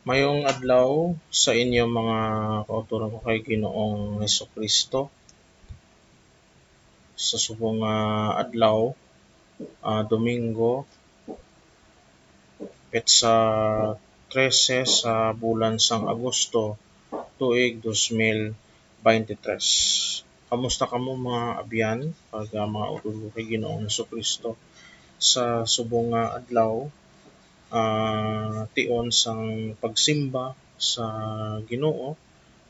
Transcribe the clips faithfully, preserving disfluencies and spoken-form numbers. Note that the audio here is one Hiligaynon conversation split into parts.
Mayong adlaw sa inyo, mga kauturan ko kay Ginoong Jesu-Cristo. Sa subong nga adlaw, ah, Domingo, petsa trese sa bulan sang Agosto, tuig dos mil beintitrés. Kamusta kamo, mga abyan, kag, ah, mga utod ko kay Ginoong Jesu-Cristo? Sa subong nga adlaw, ah, tion sang pagsimba sa Ginoo,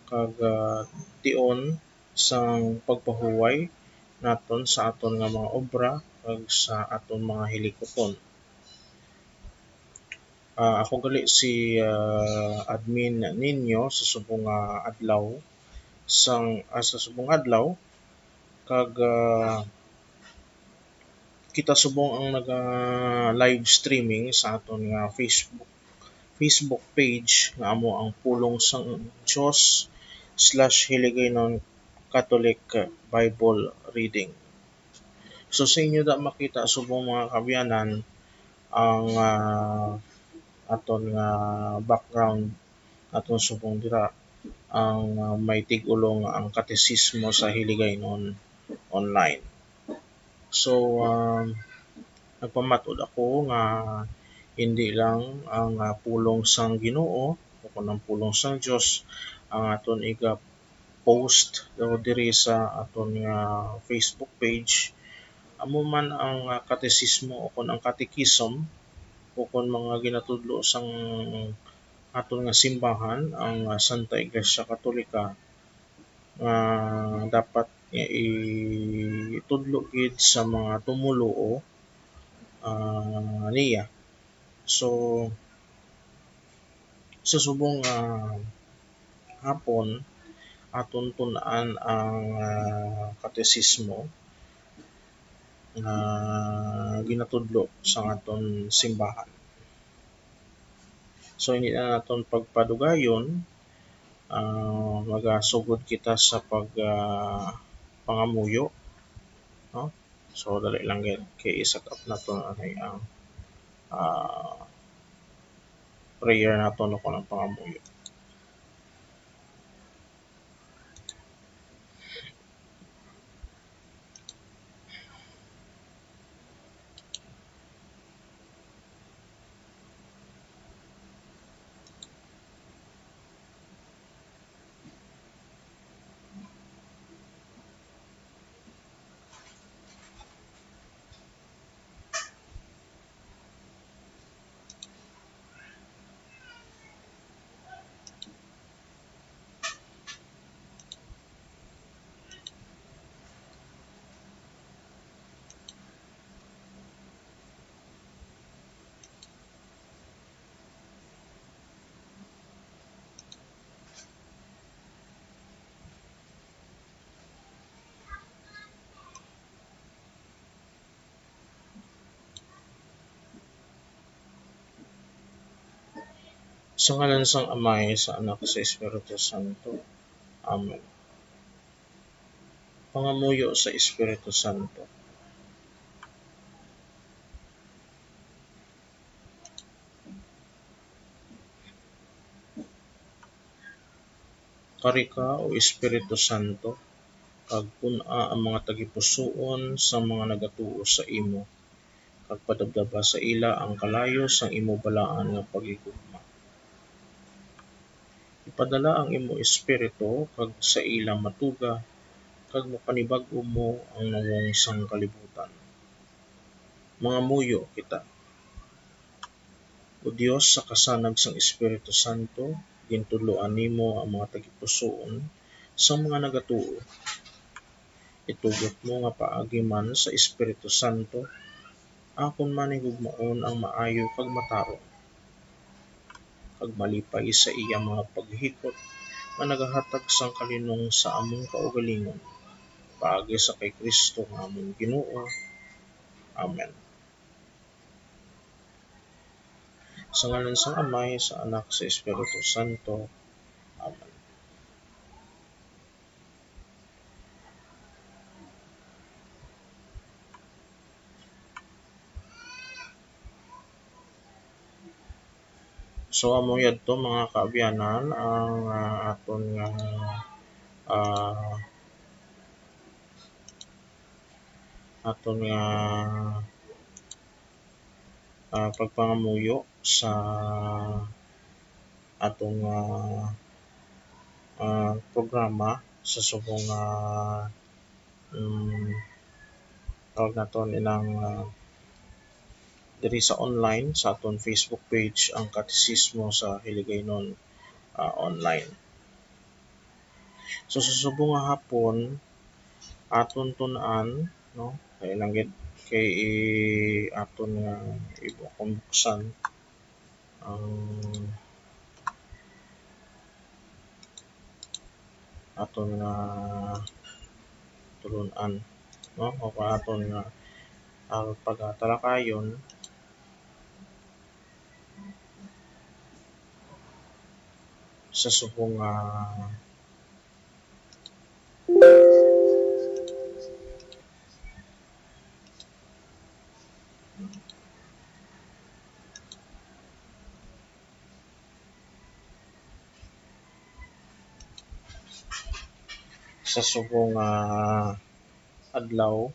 kag, ah, tion sang pagpahuway naton sa aton nga mga obra kag sa aton mga hilikuton. Ah, ako gali si, ah, admin ninyo sa subong nga adlaw, sang, ah, sa subong adlaw, kag, ah, kita subong ang naga-live streaming sa aton nga Facebook, Facebook page nga amo ang Pulong sang Dios slash Hiligaynon Catholic Bible Reading. So, sa inyo da makita subong, mga kaabyanan, ang, ah, aton nga background, aton subong dira ang, ah, may tig-ulo nga ang Katesismo sa Hiligaynon Online. So, um, nagpamatud ako nga hindi lang ang, ah, pulong sang Ginoo o kon ang pulong sang Dios ang aton iga-post daw diri sa aton nga Facebook page, amo man ang, ah, katesismo o kon ang catechism o kon mga ginatudlo sang aton nga simbahan, ang, ah, Santa Iglesia Katolika, nga dapat nga itudlo gid sa mga tumoluo, ah, niya. So, sa subong, ah, hapon, aton tun-an ang, ah, katesismo nga ginatudlo sa aton simbahan. So, hindi na naton pagpadugayon, ah, magasugod kita sa pag, ah, pangamuyo, no? So, dali lang gid kay i-set up naton anay ang, ah, prayer naton o kon ang pangamuyo. Sa ngalan sang Amay, sa Anak, sa Espiritu Santo. Amen. Pangamuyo sa Espiritu Santo. Kari ka, O Espiritu Santo, kag pun-a ang mga tagipusoon sang mga nagatuo sa imo, kag padabdaba sa ila ang kalayo sang imo balaan nga paghigugma. Ipadala ang imo Espiritu, kag sa ila matuga, kag mapanibag-o mo ang nawong sang kalibutan. Mangamuyo kita. O Dios, sa kasanag sang Espiritu Santo, gintudloan nimo ang mga tagipusoon sang mga nagatuo. Itugot mo nga paagi man sa Espiritu Santo, akon man higugmaon ang maayo kag matarong, kag malipay sa iya mga paghikot nga nagahatag sang kalinong sa among kaugalingon, paagi sa kay Cristo nga amon Ginoo. Amen. Sa ngalan sang Amay, sa Anak, sa Espiritu Santo. Amen. So, amo yadto, mga kaabyanan, ang, ah, aton nga, ah, aton nga, ah, pagpangamuyo sa aton nga, ah, programa sa subong nga, um, tawag naton inang, ah, diri sa online, sa aton Facebook page, ang Katesismo sa Hiligaynon, ah, Online. So, sa subong nga hapon, aton tun-an, no? Kay lang gid, kay i-, aton nga ibu-, kung buksan ang aton nga tulun-an, no? O kung aton nga, ah, pagatalakayon sa subong nga sa subong nga adlaw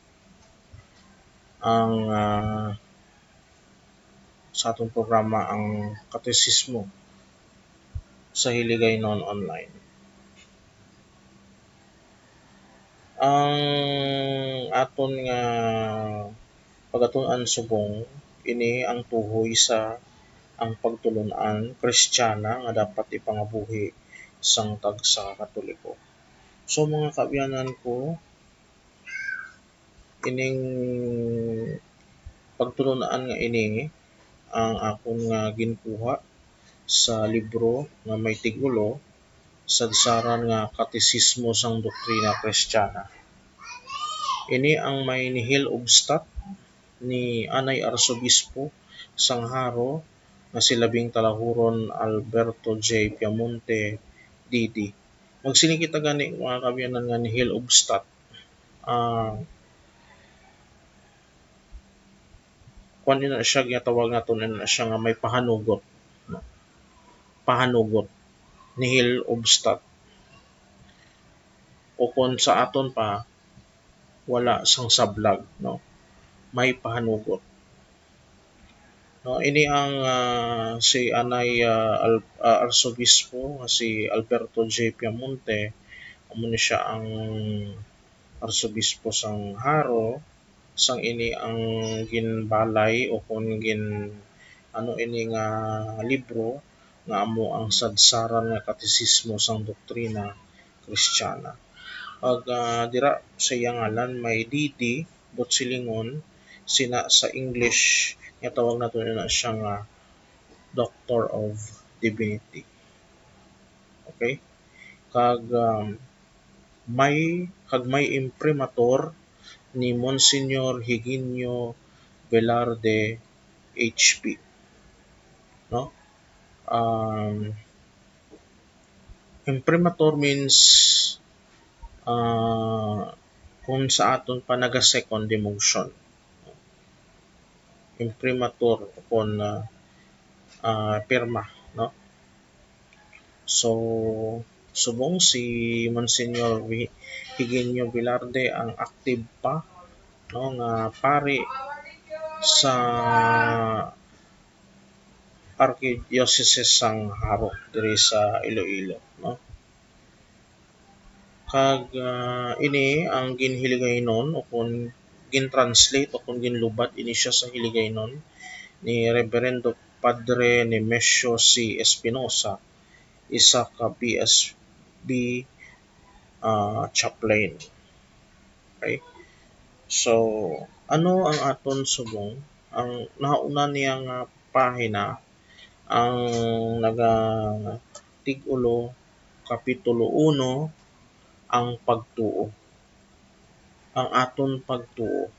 ang, ah, sa atong programa ang Katesismo sa Hiligaynon Online. Ang aton nga pagatun-an subong, ini ang tuhoy sa ang pagtulon-an Kristiyana nga dapat ipangabuhi sang tagsa ka Katoliko. So, mga kaabyanan ko, ining pagtulon-an nga ini ang akon nga ginkuha sa libro nga may tig-ulo, Sadsaran nga Katesismo sang Doktrina Kristiyana. Ini ang may nihil-obstat ni anay Arsobispo sang Jaro nga si Labing Talahuron Alberto J. Piamonte, D D. Magsiling kita gani, mga kaabyanan, nga nihil-obstat. Ah, kuwan, ina siya, ginatawag naton ina siya nga may pahanugot, no? Pahanugot, nihil-obstat. O kung sa aton pa, wala sang sablag, no? May pahanugot. No, ini ang, ah, si anay, ah, Al-, ah, Arsobispo nga si Alberto J. Piamonte, amo ni siya ang Arsobispo sang Jaro, sang ini ang ginbalay o kon gin-, ano ini nga libro nga amo ang Sadsaran nga Katesismo sang Doktrina Kristiyana. Ag, ah, dira sa iya ngalan may D D, but silingon sina sa English nga tawag nato na siya nga Doctor of Divinity. Okay? Kag, um, may, kag may imprimatur ni Monsignor Higinio Velarde, H P. No? Um, imprimatur means, ah, kung sa aton pa naga-second demotion. Imprimatur o kon, ah, ah, pirma, no? So, subong si Monsignor Vi-, Higinio Velarde ang active pa, no, nga pari sa Arkidiocese sang Jaro diri sa Iloilo, no? Kag, ah, ini ang ginhiligaynon o kon gin-translate o kon ginlubad ini siya sa Hiligaynon ni Reverendo Padre Nemesio C. Espinosa, isa ka B S B, ah, chaplain. Okay? So, ano ang aton subong? Ang nahauna niya nga pahina, ang naga-tig-ulo, Kapitulo uno, ang pagtuo. Ang aton pagtuo.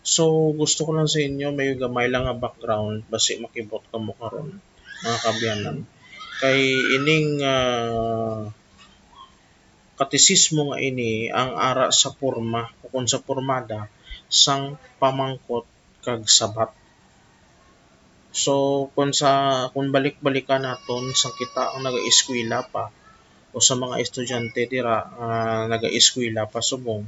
So, gusto ko lang sa inyo, may gamay lang nga background, basi makibot kamo karon, mga kaabyanan. Kay ining, ah, katesismo nga ini, ang ara sa porma, o kung sa pormada, sang pamangkot kag sabat. So, kung sa, kung balik-balikan naton sa kita ang nagaeskwela pa o sa mga estudyante dira, ah, nagaeskwela pa subong,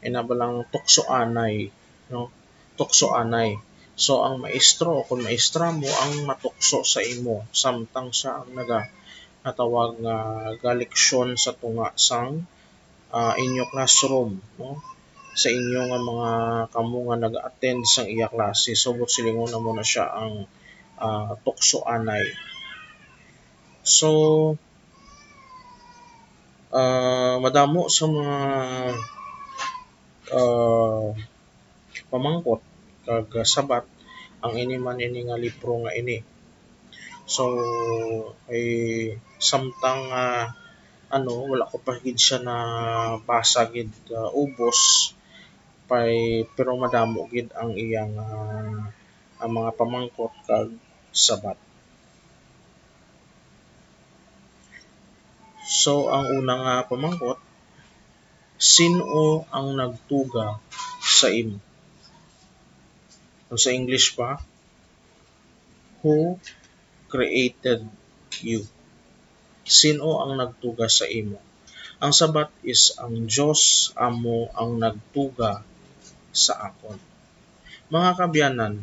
ina ba lang tuksoanay, no? Tuksoanay. So, ang maestro o kung maestra mo ang matukso sa imo, samtang siya ang naga-, natawag nga galeksyon sa tunga sang, ah, inyo classroom, no? Sa inyo nga mga, kamo nga nag-attend sang iya klase, so, buot silingon na mo na siya ang, ah, tuksoanay. So, ah, madamo sa mga, ah, pamangkot kag sabat ang ini man ini nga libro nga ini. So, ay samtang, ah, ano, wala ko pa gid siya nabasa gid, ah, ubos, pay, pero madamo gid ang iyang, ah, ang mga pamangkot kag sabat. So, ang una nga pamangkot, sin-o ang nagtuga sa imo? O sa English pa, who created you? Sin-o ang nagtuga sa imo? Ang sabat is, ang Dios amo ang nagtuga sa akon. Mga kaabyanan,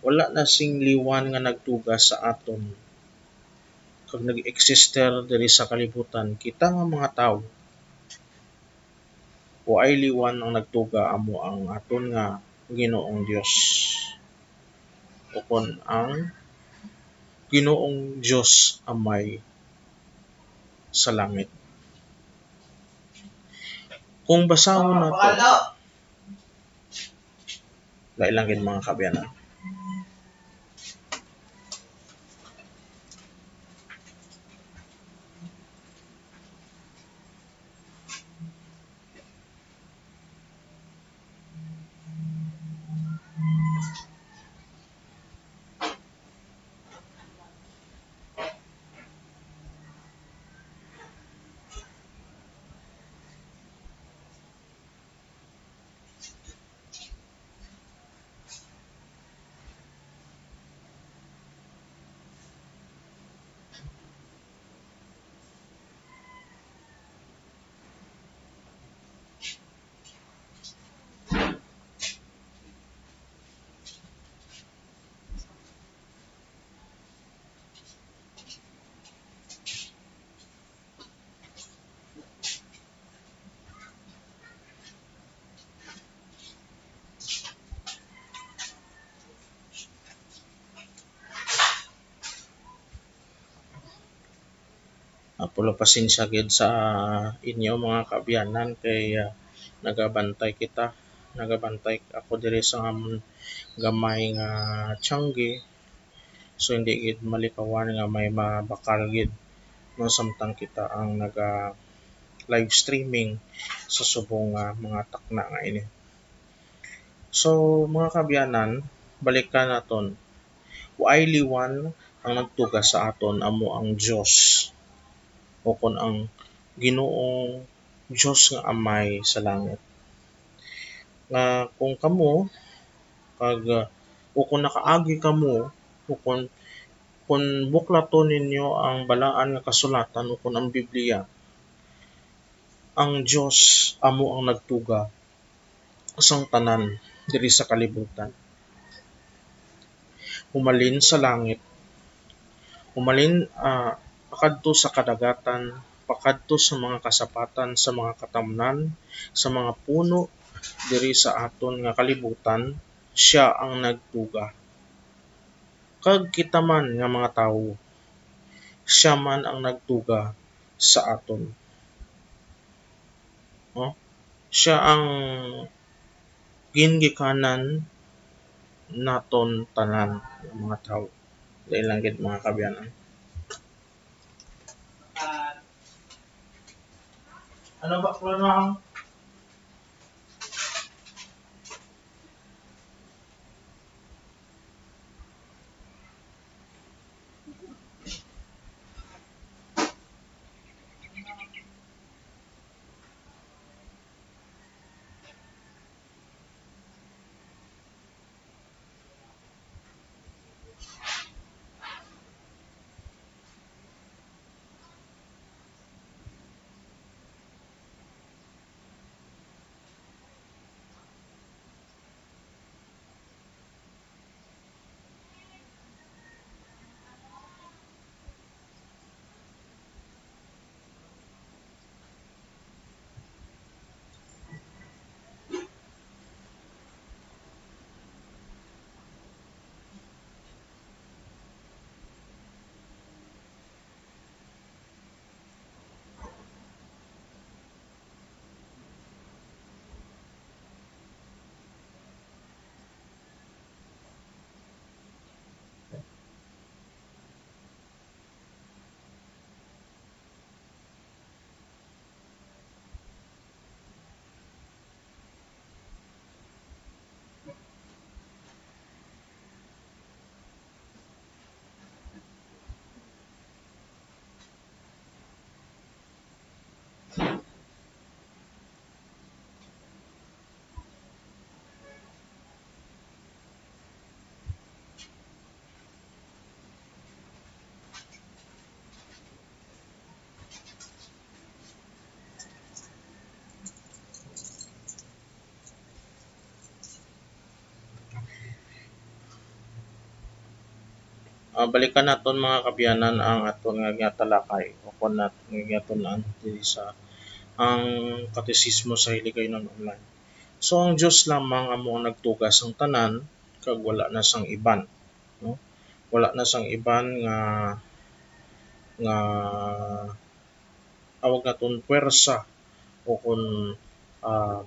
wala na sing liwan nga nagtuga sa aton kag nag-eksister diri sa kalibutan. Kita nga mga tawo, waay liwan ang nagtuga, amo ang aton nga Ginoong Dios, ukon ang Ginoong Dios Amay sa langit. Kung basahon nato, lain lang gid, mga kaabyanan. Apolo, pasensya gid sa inyo, mga kaabyanan, kay, ah, nagabantay kita. Nagabantay ako diri sa amon gamay nga tiyanggi. So, hindi gid malikawan nga may mabakal gid, no, samtang kita ang naga live streaming sa subong nga mga takna nga ini. So, mga kaabyanan, balikan naton. Waay liwan ang nagtuga sa aton, amo ang Dios, ukon ang Ginoong Dios nga Amay sa langit. Nga kung kamo, kag, uh, ukon nakaagi kamo, ukon, kung buklaton ninyo ang Balaan nga Kasulatan, ukon ang Biblia, ang Dios amo ang nagtuga sang tanan diri sa kalibutan. Humalin sa langit, humalin, ah, pakadto sa kadagatan, pakadto sa mga kasapatan, sa mga katamnan, sa mga puno diri sa aton nga kalibutan, sia ang nagtuga. Kag kita man nga mga tawo, sia man ang nagtuga sa aton. No? Sia ang gingikanan naton tanan nga mga tawo. Dali lang gid, mga kaabyanan. Ano ba, plano ang Ah, balikan naton, mga kaabyanan, ang aton nga ginatalakay o kon nat-, nga ginatun-an diri sa ang Katesismo sa Hiligaynon Online. So, ang Dios lamang amo ang nagtuga sang tanan, kag wala na sang iban, no? Wala na sang iban nga, nga tawag naton puwersa o kon, ah,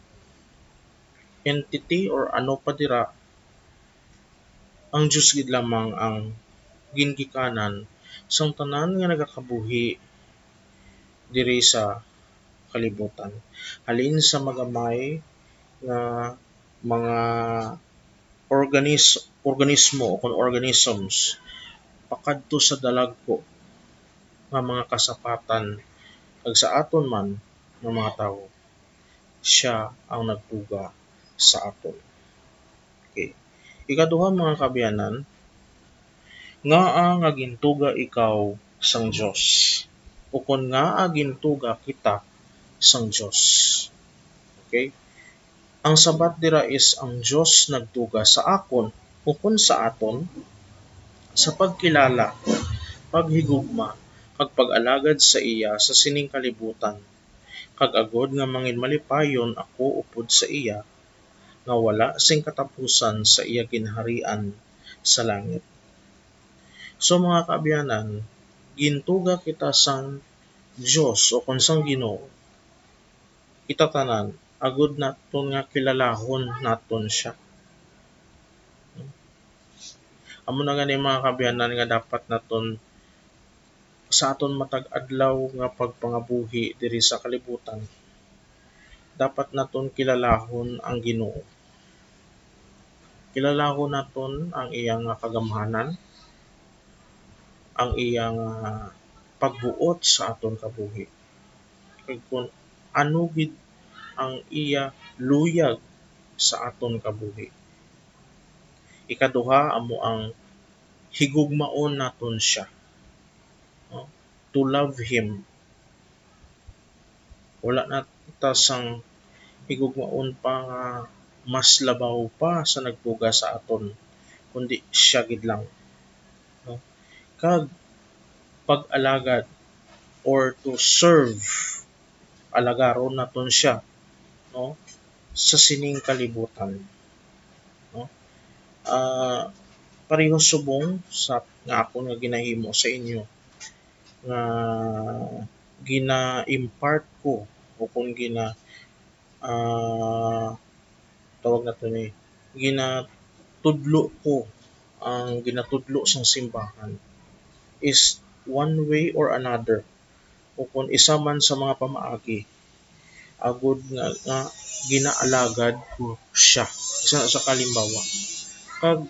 entity or ano pa dira, ang Dios gid lamang ang gingikanan sang tanan nga nagakabuhi diri sa kalibutan. Halin sa magamay nga mga organis-, organismo o kon organisms, pakadto sa dalagko nga mga kasapatan, kag sa aton man nga mga tawo, siya ang nagtuga sa aton. Okay. Ikaduha, mga kaabyanan, ngaa nga gintuga ikaw sang Dios? Ukon ngaa gintuga kita sang Dios? Okay? Ang sabat dira is ang Dios nagtuga sa akon, ukon sa aton, sa pagkilala, paghigugma, kag pag-alagad sa iya sa sining kalibutan, kag agod nga mangin malipayon ako upod sa iya, nga wala sing katapusan sa iya ginharian sa langit. So, mga kaabyanan, gintuga kita sang Dios o kon sang Ginoo, kita tanan, agod naton nga kilalahon naton siya. Amo na gani, mga kaabyanan, nga dapat naton sa aton matag adlaw nga pagpangabuhi diri sa kalibutan, dapat naton kilalahon ang Ginoo. Kilalahon naton ang iya nga kagamhanan, ang iya nga pagbuot sa aton kabuhi, kag kon ano gid ang iya luyag sa aton kabuhi. Ikaduha amo ang higugmaon naton siya, no? To love Him. Wala na ta sang higugmaon pa nga mas labaw pa sa nagtuga sa aton, kundi siya gid lang, no? Kag pag-alagad or to serve, alagaron naton siya, no, sa sining kalibutan, no? Ah, pareho subong sa nga akon nga ginahimo sa inyo, nga gina-impart ko o kung gina-, ah, tawag nato ni, ginatudlo ko ang ginatudlo sang simbahan is one way or another, o kung isa man sa mga pamaagi, agud nga, nga ginaalagad ko siya. Isa na sa kalimbawa. Kag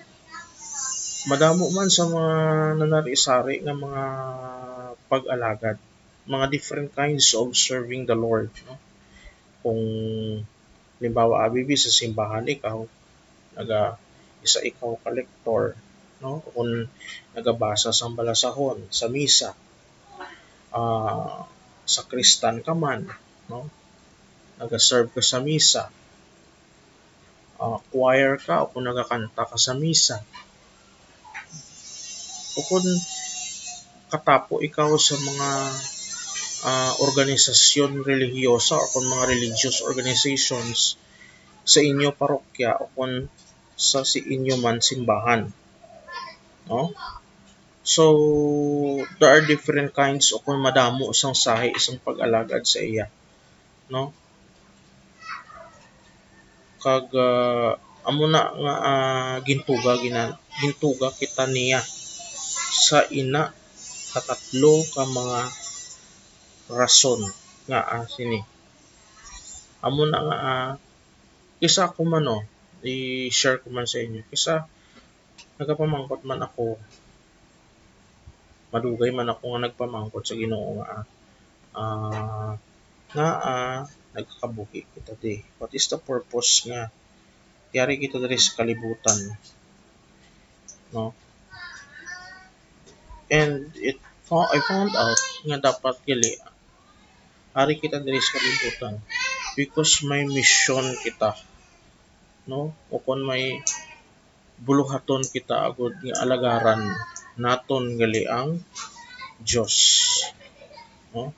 madamo man sa mga nanari-sari nga mga pag-alagad, mga different kinds of serving the Lord, no? Kung halimbawa, abi, sa simbahan ikaw, naga-, isa ikaw ka lektor, no? Kung nagabasa sang balasahon sa misa, ah, sakristan ka man, no? Naga-serve ka sa misa, ah, choir ka o kung nagakanta ka sa misa. O kung katapo ikaw sa mga, ah, organisasyon relihiyosa o kung mga religious organizations sa inyo parokya o kung sa si inyo man simbahan, no? So, there are different kinds o kung madamo sang sahi sang pag-alagad sa iya, no? Kag, ah, amo na nga, ah, gintuga gina-, gintuga kita niya sa ina katatlo ka mga rason nga, ah, sini. Amo na nga, ah, isa ko man, no, i-share ko man sa inyo. Isa, nagapamangkot man ako, madugay man ako nga nagpamangkot sa Ginoo nga, ah, nga, ah, nagakabuhi kita di. What is the purpose nga yari kita diri sa kalibutan? No? And it fo-, I found out nga dapat gali ari kita diri sa kalibutan because may mission kita, no? O kon may buluhaton kita agud nga alagaran naton gali ang Dios. No?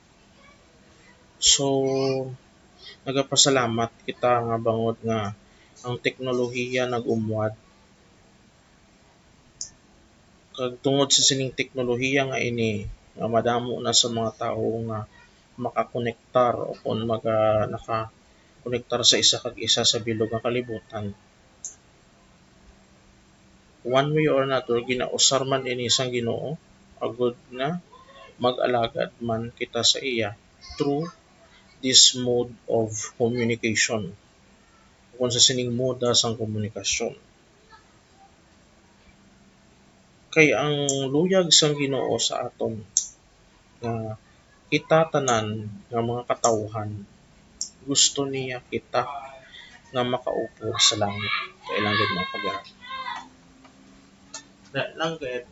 So, nagapasalamat kita nga bangod nga ang teknolohiya nag-umwad. Kag tungod sa sining teknolohiya nga ini, nga madamo na sa mga tawo nga makakonektar o kon maga-, nakakonektar sa isa kag isa sa bilog nga kalibutan, one way or another, ginausar man ini sang Ginoo, agud nga mag-alagad man kita sa iya through this mode of communication, o kon sa sining moda sang komunikasyon. Kay ang luyag sang Ginoo sa aton nga kita tanan nga mga katawuhan, gusto niya kita nga makaupod sa langit. Kailan gid, mga kabiyag? Na, lang gid.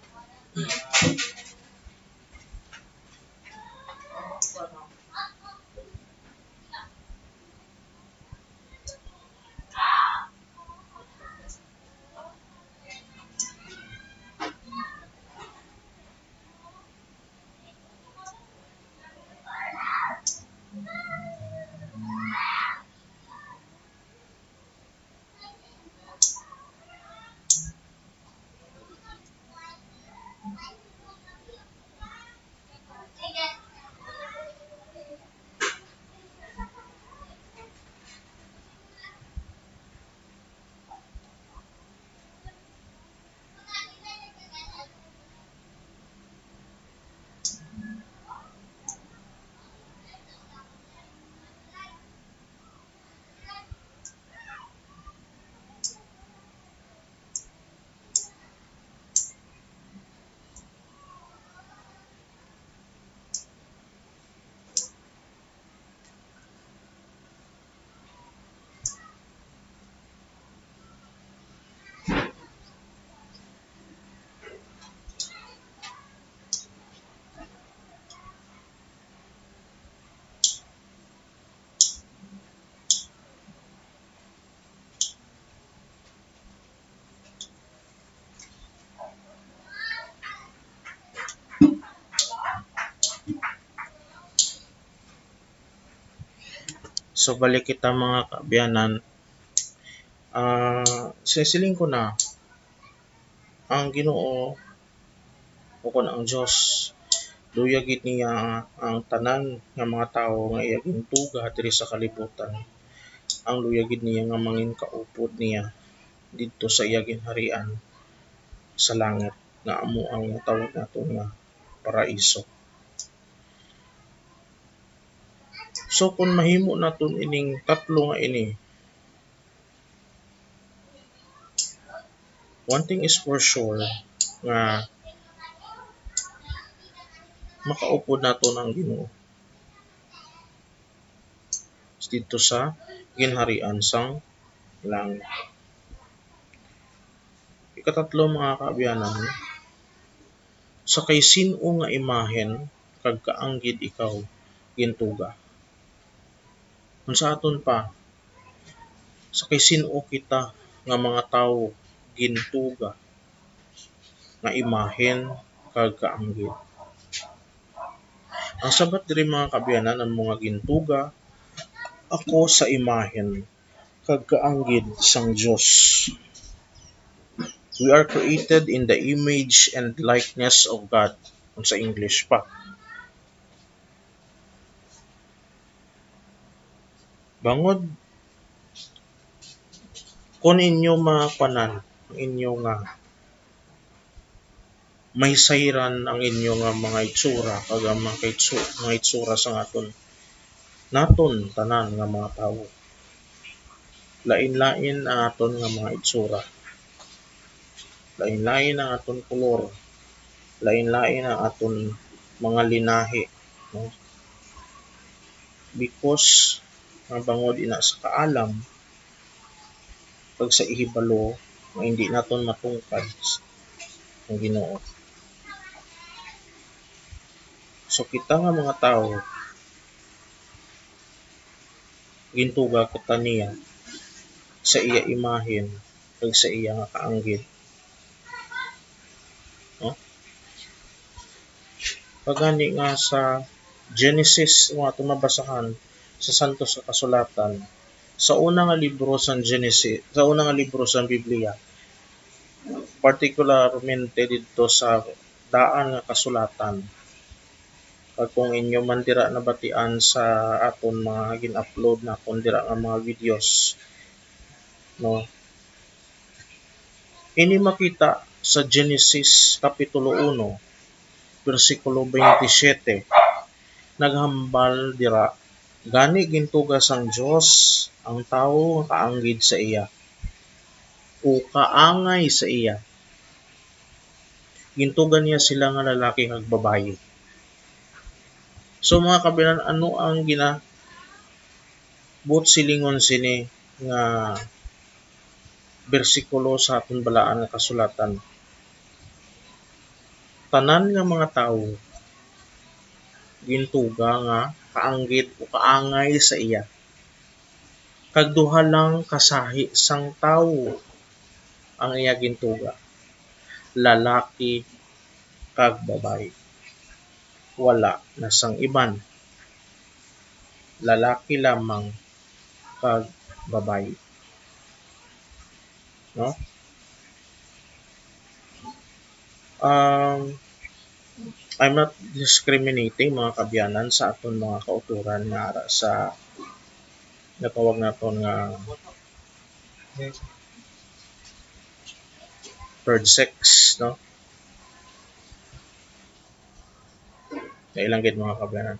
So, balik kita, mga kaabyanan. Ah, sisiling ko na, ang Ginoo, o kon ang Dios, luyag gid niya ang tanan nga mga tawo nga iya gintuga diri sa kalibutan. Ang luyag gid niya nga mangin kaupod niya didto sa iya ginharian sa langit, nga amo ang matawag naton nga paraiso. So, kung mahimo naton ining tatlo nga ini, one thing is for sure, nga makaupod naton ang Ginoo didto sa ginharian sang langit. Ikatatlo, mga kaabyanan, sa kay sin-o nga imahen kag kaanggid ikaw gintuga? Kung sa aton pa, sa kay sin-o kita nga mga tawo gintuga nga imahen kag kaanggid? Ang sabat diri, mga kaabyanan, ang mga gintuga ako sa imahen kag kaanggid sang Dios. We are created in the image and likeness of God, kung sa English pa. Bangod kon inyo makuanan ang inyo nga mahisayran ang inyo nga mga itsura kag ang mga kaitsu-, mga itsura sang aton naton tanan nga mga tawo. Lain-lain ang aton nga mga itsura. Lain-lain ang aton kolor. Lain-lain ang aton mga linahi, no? Because nga bangod ina sa kaalam kag sa ihibalo nga hindi naton matungkad ang Ginoo. So, kita nga mga tawo, gintuga kita niya sa iya imahen kag sa iya nga kaanggid. No? Pagani nga sa Genesis, ang aton mabasahan sa Santos nga Kasulatan, sa una nga libro sang Genesis, sa una nga libro sang Biblia, partikularmente didto sa Daan nga Kasulatan. Kag kung inyo man dira nabatian sa aton mga gin-upload nakon dira nga mga videos, no? Ini makita sa Genesis Kapitulo uno, bersikulo twenty-seven. Naghambal dira, "Gani gintuga sang Dios ang tawo nga kaanggid sa iya, o kaangay sa iya. Gintuga niya sila nga lalaki kag babayi." So, mga kabilan, ano ang gina-, buot silingon sini nga bersikulo sa aton balaan nga kasulatan? Tanan nga mga tawo gintuga nga kaanggid o kaangay sa iya, kag duha lang ka sahi sang tawo ang iya gintuga, lalaki kag babayi. Wala na sang iban, lalaki lamang kag babayi. No? Um, I'm not discriminating, mga kaabyanan, sa aton mga kautoran nga ara sa natawag naton nga third sex, no? Kailang gid, mga kaabyanan.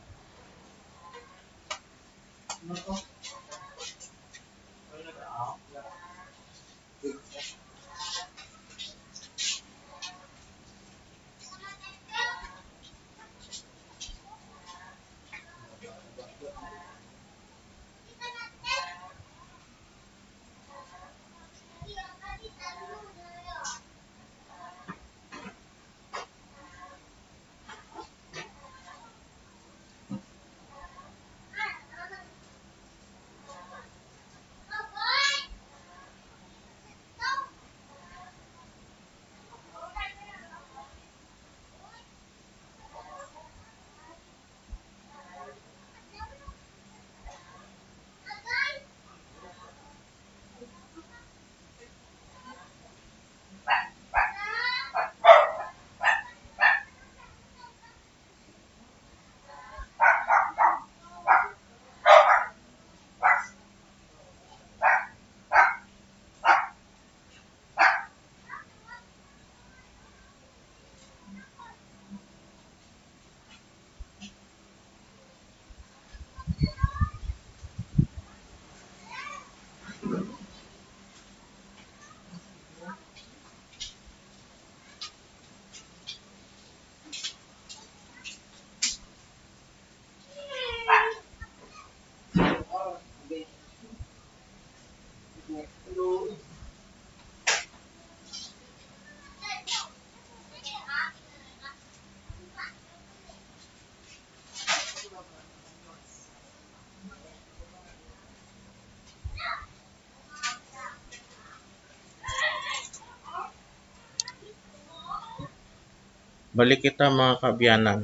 Balik kita, mga kaabyanan.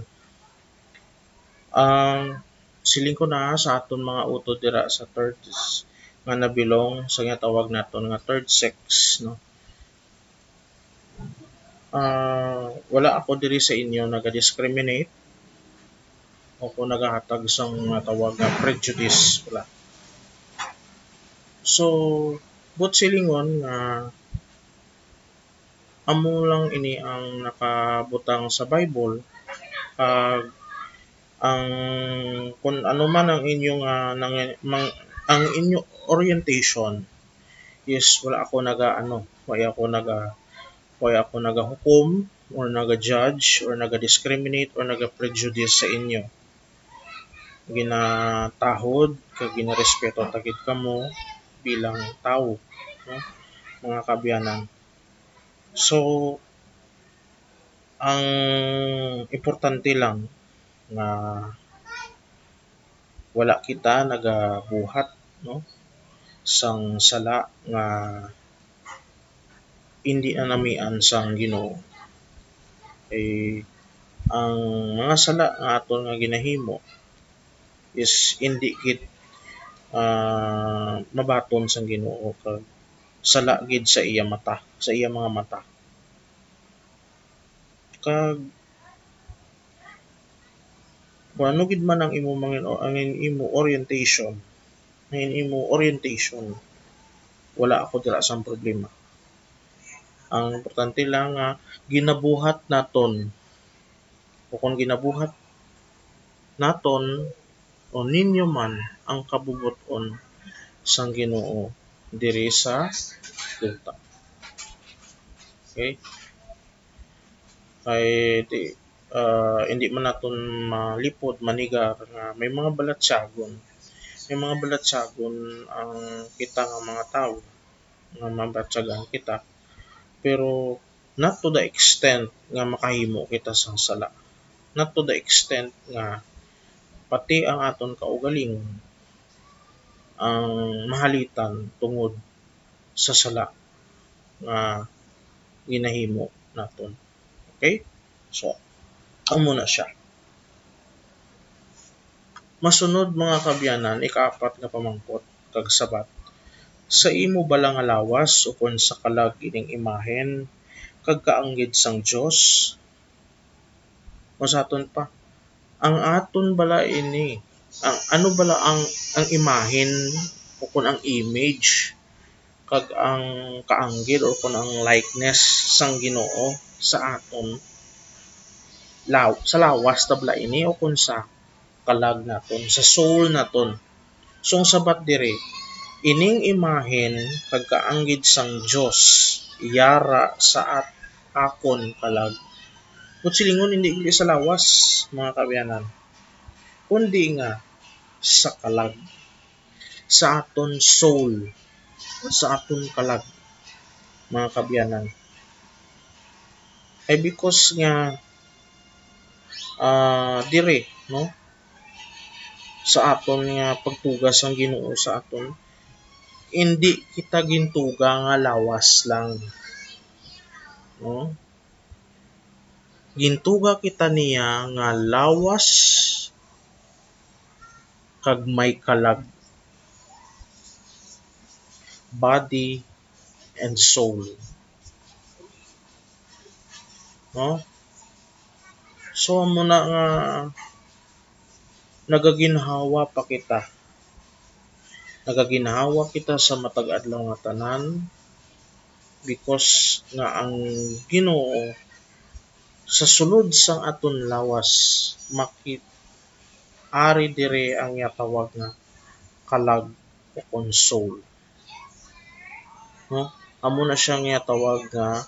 Ang siling ko na sa aton mga utod dira sa third s-, nga nabilong sa ginatawag naton nga third sex, no? Ah, wala ako diri sa inyo naga-discriminate o kung nagahatag sang natawag nga prejudice, wala. So, buot silingon nga amo lang ini ang nakabutang sa Bible, kag ang, kung ano man ang inyong, ah, nang-, mang-, ang inyo orientation is wala ako naga-, ano, wala ako naga-, wala ako nagahukom or naga-judge or naga-discriminate or naga-prejudice sa inyo. Ginatahod kag ginarespeto ta gid kamo bilang tawo, no? Mga kaabyanan. So, ang importante lang nga wala kita nagabuhat, no, sang sala nga indi na namian sang Ginoo. Eh, ang mga sala nga aton nga ginahimo is indi gid, ah, mabaton sang Ginoo kag sala gid sa iya mata, sa iya mga mata. Kag kung ano gid man ang imo mangin-, ang imo orientation, ang imo orientation, wala ako dira sang problema. Ang importante lang nga ginabuhat naton, o kung ginabuhat naton o ninyo man ang kabubot-on sang Ginoo diri sa duta. Okay? Kay di, ah, hindi man naton malipod, manigar nga may mga balatyagon. May mga balatyagon ang kita nga mga tawo nga mabatyagan kita. Pero not to the extent nga makahimo kita sang sala. Not to the extent nga pati ang aton kaugalingon ang mahalitan tungod sa sala nga ginahimo naton. Okay? So, amo na siya. Masunod, mga kaabyanan, ikaapat nga pamangkot kag sabat, sa imo bala nga lawas ukon sa kalag ining imahen kag kaanggid sang Dios? O sa aton pa, ang aton bala ini, ang ano bala ang, ang imahen ukon ang image kag ang kaanggid or kon ang likeness sang Ginoo sa aton law-, sa lawas ta bala ini o kon sa kalag naton, sa soul naton. So, ang sabat diri, ining imahen kag kaanggid sang Dios yara sa at-, akon kalag. Buot silingon, hindi gali sa lawas, mga kaabyanan, kundi nga sa kalag, sa aton soul, sa aton kalag, mga kaabyanan. Ay because nga, ah, diri, no? Sa aton nga pagtuga sang Ginoo sa aton, hindi kita gintuga nga lawas lang, no? Gintuga kita niya nga lawas kag may kalag, body and soul. No? So, amo na nga nagaginhawa pa kita. Nagaginhawa kita sa matag adlaw nga tanan because nga ang Ginoo sa sulod sang aton lawas makit-, ari diri ang ginatawag nga kalag ukon soul. No? Amo na siya nga tawag nga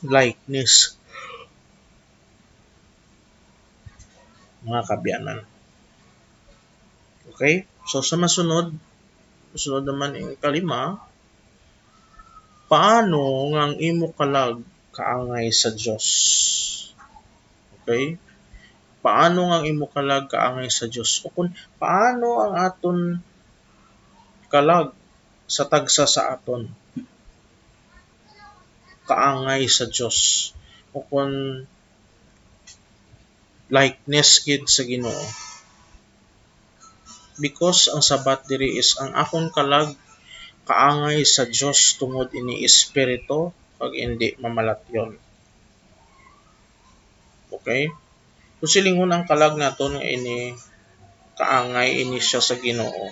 likeness, mga kaabyanan. Okay? So, sa masunod, masunod naman ang kalima, paano nga ang imo kalag kaangay sa Dios? Okay? Paano nga ang imo kalag kaangay sa Dios? O kung paano ang aton kalag sa tagsa sa aton kaangay sa Dios, o kon likeness gid sa Ginoo. Because ang sabat diri is, ang akon kalag kaangay sa Dios, tungod ini espiritu kag indi mamalatyon. Okay? Kung silingon ang kalag naton nga ini kaangay, ini siya sa Ginoo.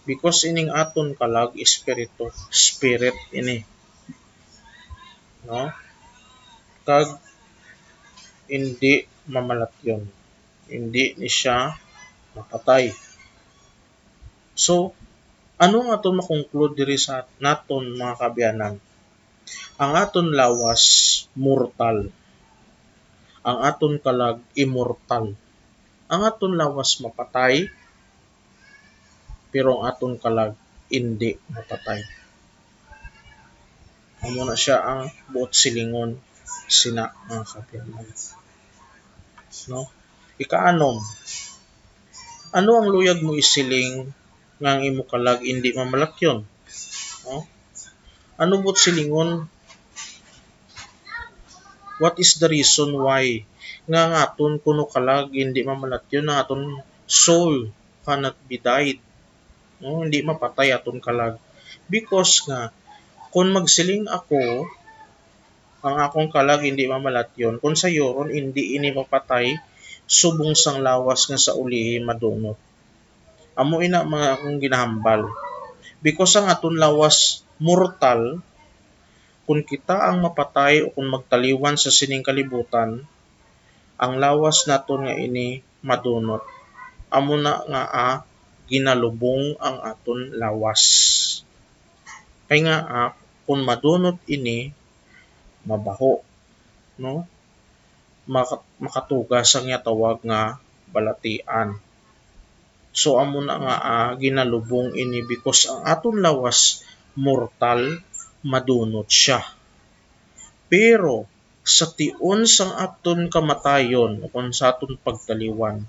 Because ining aton kalag, espiritu, spirit ini. No? Kag hindi mamalatyon. Hindi ni siya mapatay. So, ano ang aton makonclude diri sa naton, mga kaabyanan? Ang aton lawas mortal. Ang aton kalag immortal. Ang aton lawas mapatay, pero ang aton kalag indi mapatay. Amo na siya ang buot silingon sina, mga kaabyanan. No? Ikaanom, ano ang luyag mo isiling nga ang imo kalag indi mamalatyon? No? Ano buot silingon What is the reason why nga ang aton kuno kalag hindi mamalatyon, ang aton soul cannot be died? No, hindi mapatay aton kalag. Because nga, kung magsiling ako, ang akong kalag hindi mamalatyon, kung sayuron, hindi ini mapatay, subong sang lawas nga sa ulihi madunot. Amo ina mga akong ginahambal. Because ang aton lawas mortal, kung kita ang mapatay o kung magtaliwan sa sining kalibutan, ang lawas naton nga ini madunot. Amo na nga, ah, ginalubong ang aton lawas. Kay nga, ah, kung madunot ini, mabaho, no? Maka-, makatuga sa nga tawag nga balatian. So, amo na nga, ah, ginalubong ini because ang aton lawas mortal, madunot siya. Pero sa tion sang aton kamatayon, o kon sa aton pagtaliwan,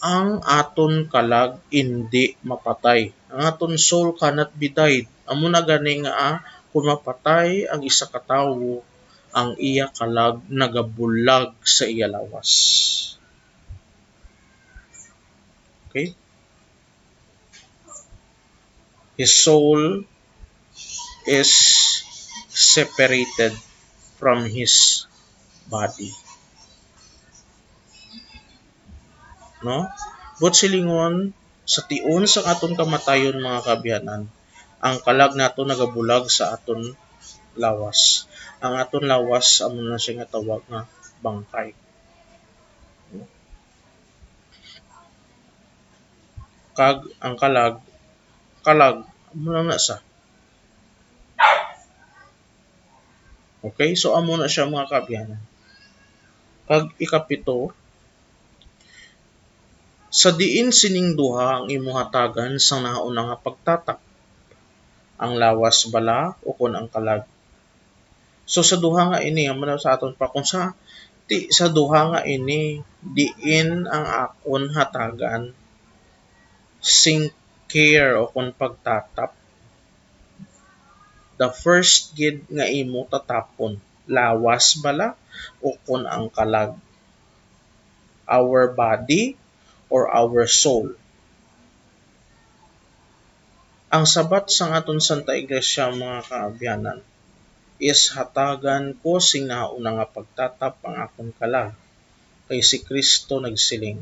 ang aton kalag indi mapatay. Ang aton soul cannot be died. Amo na gani nga, ah, kung mapatay ang isa ka tawo, ang iya kalag nagabulag sa iya lawas. Okay? His soul is separated from his body. No? But silingon, sa tion sa aton kamatayon, mga kaabyanan, ang kalag nato nagabulag sa aton lawas. Ang aton lawas, amo na siya nga tawag nga bangkay. Kag ang kalag, kalag, amo lang na sa. Okay, so amo na siya, mga kaabyanan. Kag ikapito, sa diin sining duha ang imo hatagan sang nahauna nga pagtatap, ang lawas bala ukon ang kalag? So, sa duha nga ini, amo na sa aton pa, kung sa, ti, sa duha nga ini, diin ang akon hatagan sing care o kon pagtatap? The first gid nga imo tatapon, lawas bala o kon ang kalag? Our body or our soul? Ang sabat sang aton Santa Iglesia, mga kaabyanan, is hatagan ko sing nahauna nga pagtatap ang akon kalag, kay si Cristo nagsiling,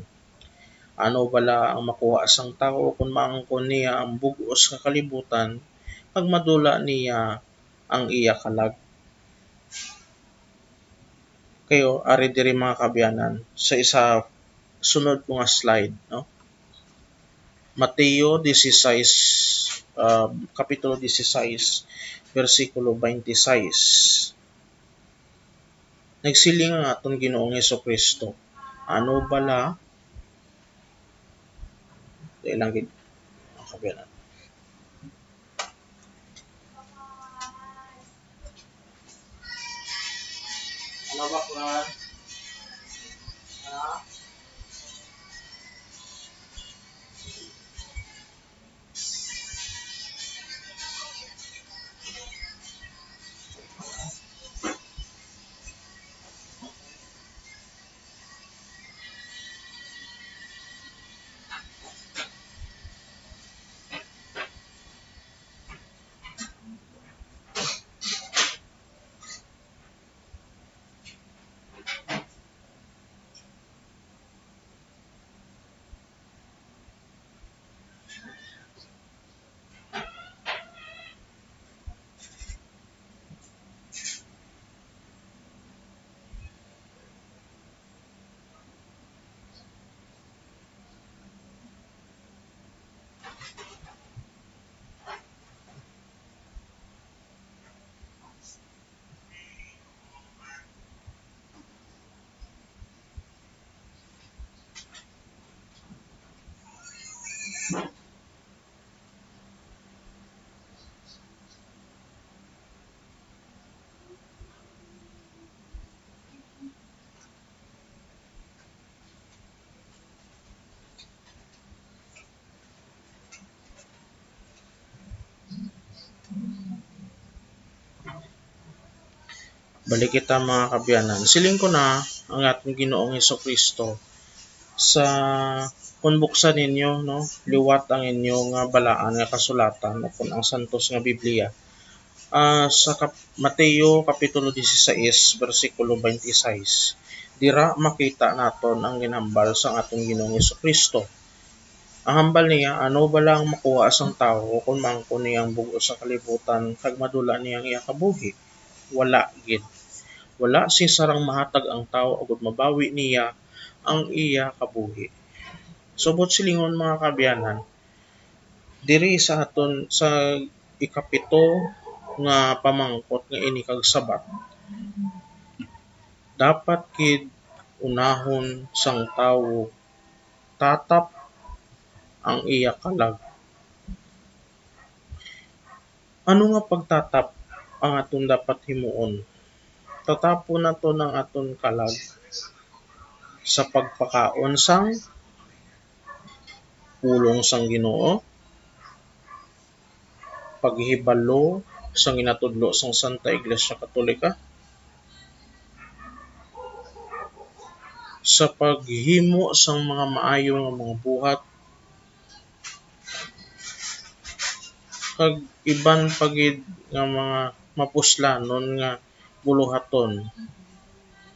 "Ano bala ang makuha sang tawo kon maangkon niya ang bug-os nga kalibutan, kag madula niya ang iya kalag?" Kayo, ari diri, mga kaabyanan, sa isa sunod ko nga slide, no? Mateo dieciséis, ah, Kapitulo dieciséis, bersikulo twenty-six. Nagsiling ang aton Ginoong Jesu-Cristo, ano bala, dahil lang gid, mga kaabyanan. Ano ba, kuwan? Ha? Balik kita, mga kaabyanan. Siling ko na ang aton Ginoong Jesu-Cristo sa, "Kon buksan ninyo, no, liwat ang inyo nga balaan nga kasulatan, o kon ang santos nga Biblia." Ah, sa kap-, Mateo Kapitulo dieciséis, bersikulo twenty-six, dira makita naton ang ginhambal sang aton Ginoong Jesu-Cristo. Ang hambal niya, ano bala ang makuha sang tawo kon maangkon niya ang bug-os sa kalibutan kag madula niya ang iya kabuhi? Wala gid. Wala sing sarang mahatag ang tawo agud mabawi niya ang iya kabuhi. Subot silingon, mga kaabyanan, diri sa aton, sa ikapito nga pamangkot nga ini kag Sabat, dapat gid unahon sang tawo tatap ang iya kalag. Ano nga pagtatap ang aton dapat himuon? Tatapon naton ang aton kalag sa pagpakaon sang pulong sang Ginoo, paghibalo sang ginatudlo sang Santa Iglesia Katolika, sa paghimo sang mga maayo nga mga buhat, kag iban pa gid nga mga mapuslanon nga buluhaton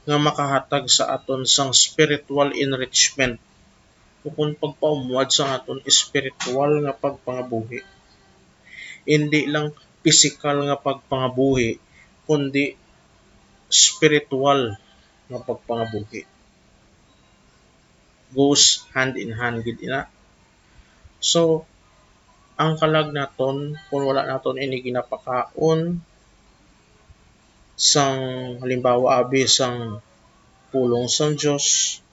nga makahatag sa aton sang spiritual enrichment, ukon pagpaumwad sang aton espiritual nga pagpangabuhi. Indi lang pisikal nga pagpangabuhi, kundi spiritual nga pagpangabuhi. Goes hand in hand gid ina. So, ang kalag naton, kung wala naton ini ginapakaon sang, halimbawa, abi sang pulong sang Dios,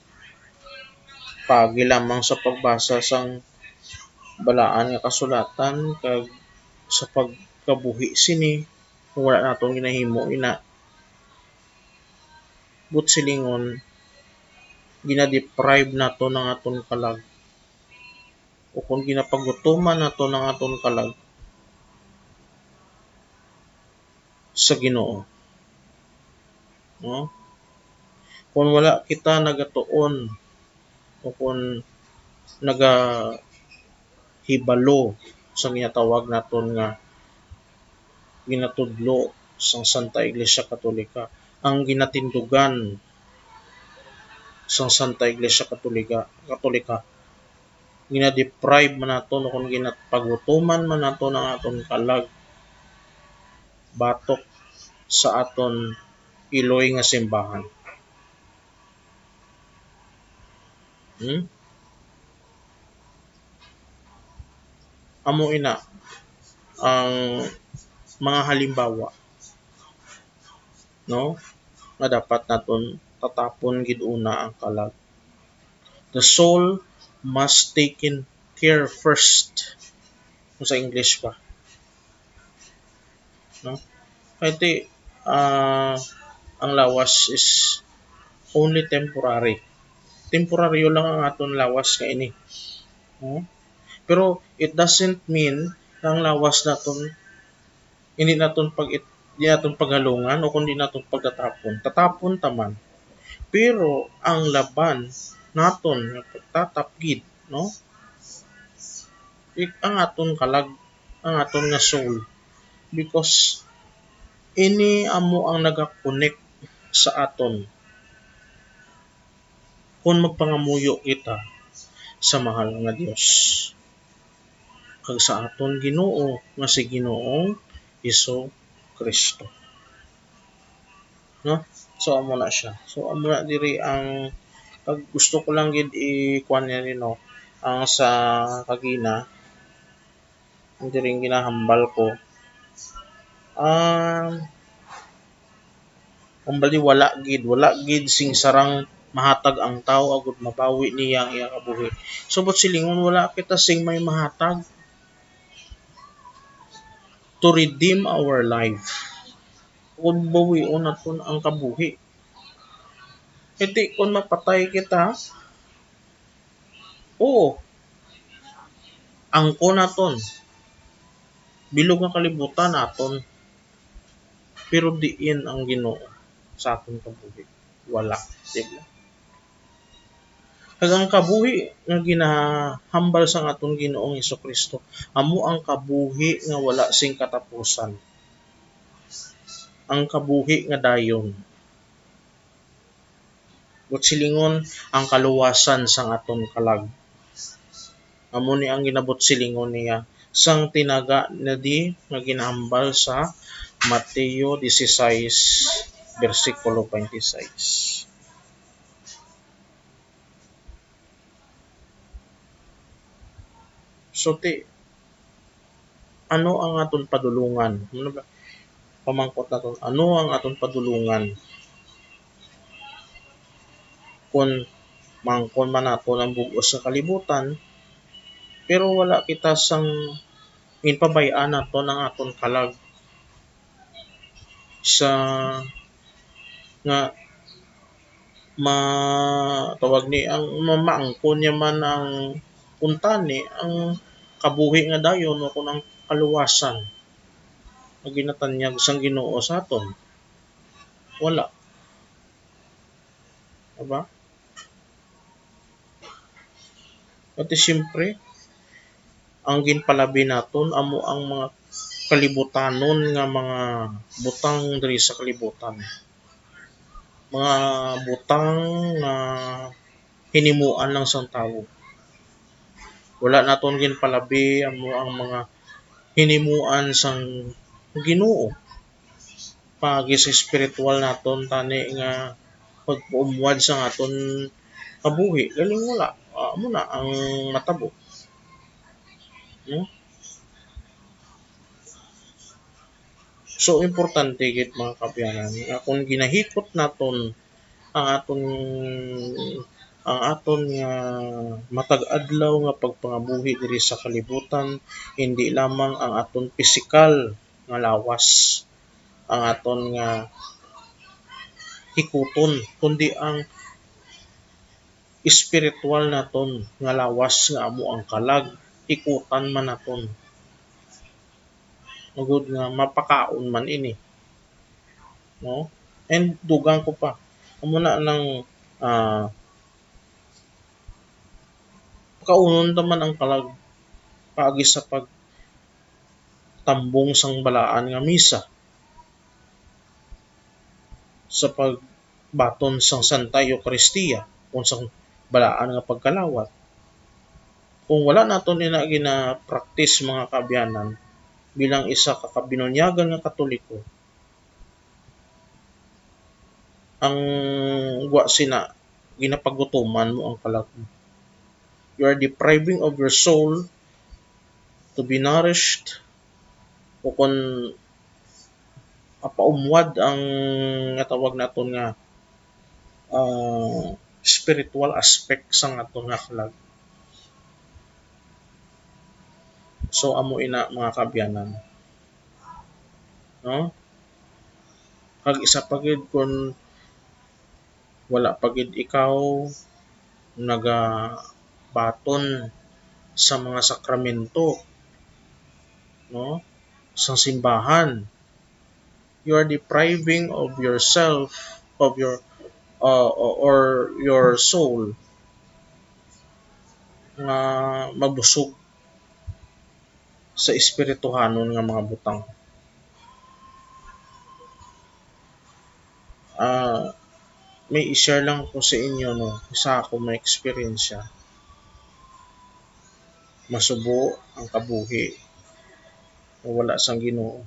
paagi lamang sa pagbasa sang balaan nga kasulatan kag sa pagkabuhi sini, kung wala naton ginahimo ina, buot silingon, gina-deprive naton ang aton kalag, o kung ginapagutuman naton ang aton kalag sa Ginoo. No? Kung wala kita nagatuon o kung nagahibalo sa ginatawag naton nga ginatudlo sang Santa Iglesia Katolika, ang ginatindugan sang Santa Iglesia Katolika, Katolika, gina-deprive man naton o kung ginapagutuman man naton ang aton kalag batok sa aton iloy nga simbahan. Hmm? Amo ina ang mga halimbawa, no, nga dapat naton tatapon gid una ang kalag. The soul must taken care first. Kung sa English pa. No? Kay ti, ah, ang lawas is only temporary. Temporaryo lang ang aton lawas nga ini. No? Pero it doesn't mean na ang lawas naton hindi naton pag-, di naton paghalungan o kundi naton pagtatapon. Tatapon ta man. Pero ang laban naton nga pagtatap gid, no? Ik-, ang aton kalag, ang aton nga soul. Because ini amo ang naga-connect sa aton. Kung magpangamuyo kita sa mahal nga Dios kag sa aton Ginoo nga si Ginoong Hesu-Kristo. No? So, amo na siya. So, amo na diri ang pag-, gusto ko lang gid i-kuan niya, no, ang sa kagina, ang diri ang ginahambal ko. Ah, Ang bali, wala gid, wala gid sing sarang mahatag ang tawo agud mabawi niya ang iya kabuhi. Subot silingon, wala kita sing may mahatag to redeem our life. Kung bawion naton ang kabuhi. Kay ti, kung mapatay kita, oo, angkon naton. Bilog nga kalibutan naton. Pero diin ang Ginoo? sa aton kabuhi? Wala, di ba? Kag ang kabuhi nga ginahambal sang aton Ginoong Jesu-Cristo amo ang kabuhi nga wala sing katapusan, ang kabuhi nga dayon. Buot silingon, ang kaluwasan sang aton kalag. Amo ni ang ginabuot silingon niya sang tinaga na di nga ginahambal sa Mateo dieciséis, bersikulo twenty-six. So, ti, ano ang aton padulungan? Ano ba? Pamangkot naton, ano ang aton padulungan? Kung mangkon man naton ang bug-os nga kalibutan, pero wala kita sang ginpabay-an naton ang aton kalag sa nga ma-, tawag ni, ang ma-, maangkon niya man ang kuntani, ang kabuhi nga dayon, o kung ang kaluwasan nga ginatanyag sang Ginoo sa aton. Wala. Diba? Pati siyempre, ang ginpalabi naton amo ang mga kalibutanon nga mga butang diri sa kalibutan. Mga butang nga hinimuan lang sang tawo. Wala naton ginpalabi amo ang mga hinimuan sang Ginoo. Paagi sa espiritual naton tani nga pagpaumwad sang aton kabuhi. Galing wala. Ah, amo na ang matabo. No? So, importante gid, mga kaabyanan, nga kung ginahikot naton ang aton, ang aton nga matag adlaw nga pagpangabuhi diri sa kalibutan, hindi lamang ang aton pisikal nga lawas ang aton nga hikuton, kundi ang espiritual naton nga lawas nga amo ang kalag, hikutan man naton. Agud nga mapakaon man ini. No? And dugang ko pa, amo na nang, ah, pakaunon ta man ang kalag paagi sa pagtambong sang balaan nga misa, sa pagbaton sang Santa Eukaristia, kung sang balaan nga pagkalawat. Kung wala naton ina gina-practice, mga kaabyanan, bilang isa ka kabinunyagan nga Katoliko, ang gwa sina, ginapagutuman mo ang kalag mo. You are depriving of your soul to be nourished, o kon apaumwad ang nga tawag naton nga, ah, spiritual aspect sang aton nga kalag. So, amo ina, mga kaabyanan. No? Kag isa pa gid, kun wala pa gid ikaw nagabaton sa mga sakramento, no, sa simbahan, you are depriving of yourself, of your, uh, or your soul nga mabusog sa espirituhanon nga mga butang. Ah, may i-share lang ko sa inyo, no, isa ako may eksperyensya. Masubo ang kabuhi nga wala sang Ginoo.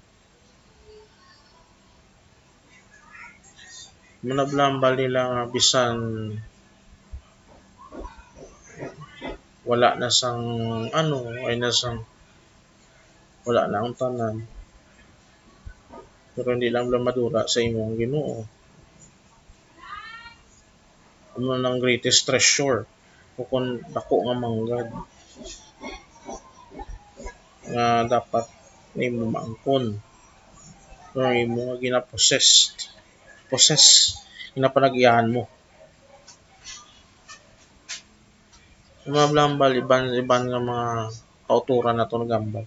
Manabla ang bali lang nga bisan wala na sang ano, ay na sang, wala na ang tanan. Pero hindi lang bala madura sa imo ang Ginoo. Ano nang greatest treasure? O kung dako nga manggad nga dapat nimo maangkon. Pero imo nga ginapossessed. Possess. Ginapanag-iyahan mo. Mga blambal, iban-iban nga mga kauturan nato nagambal.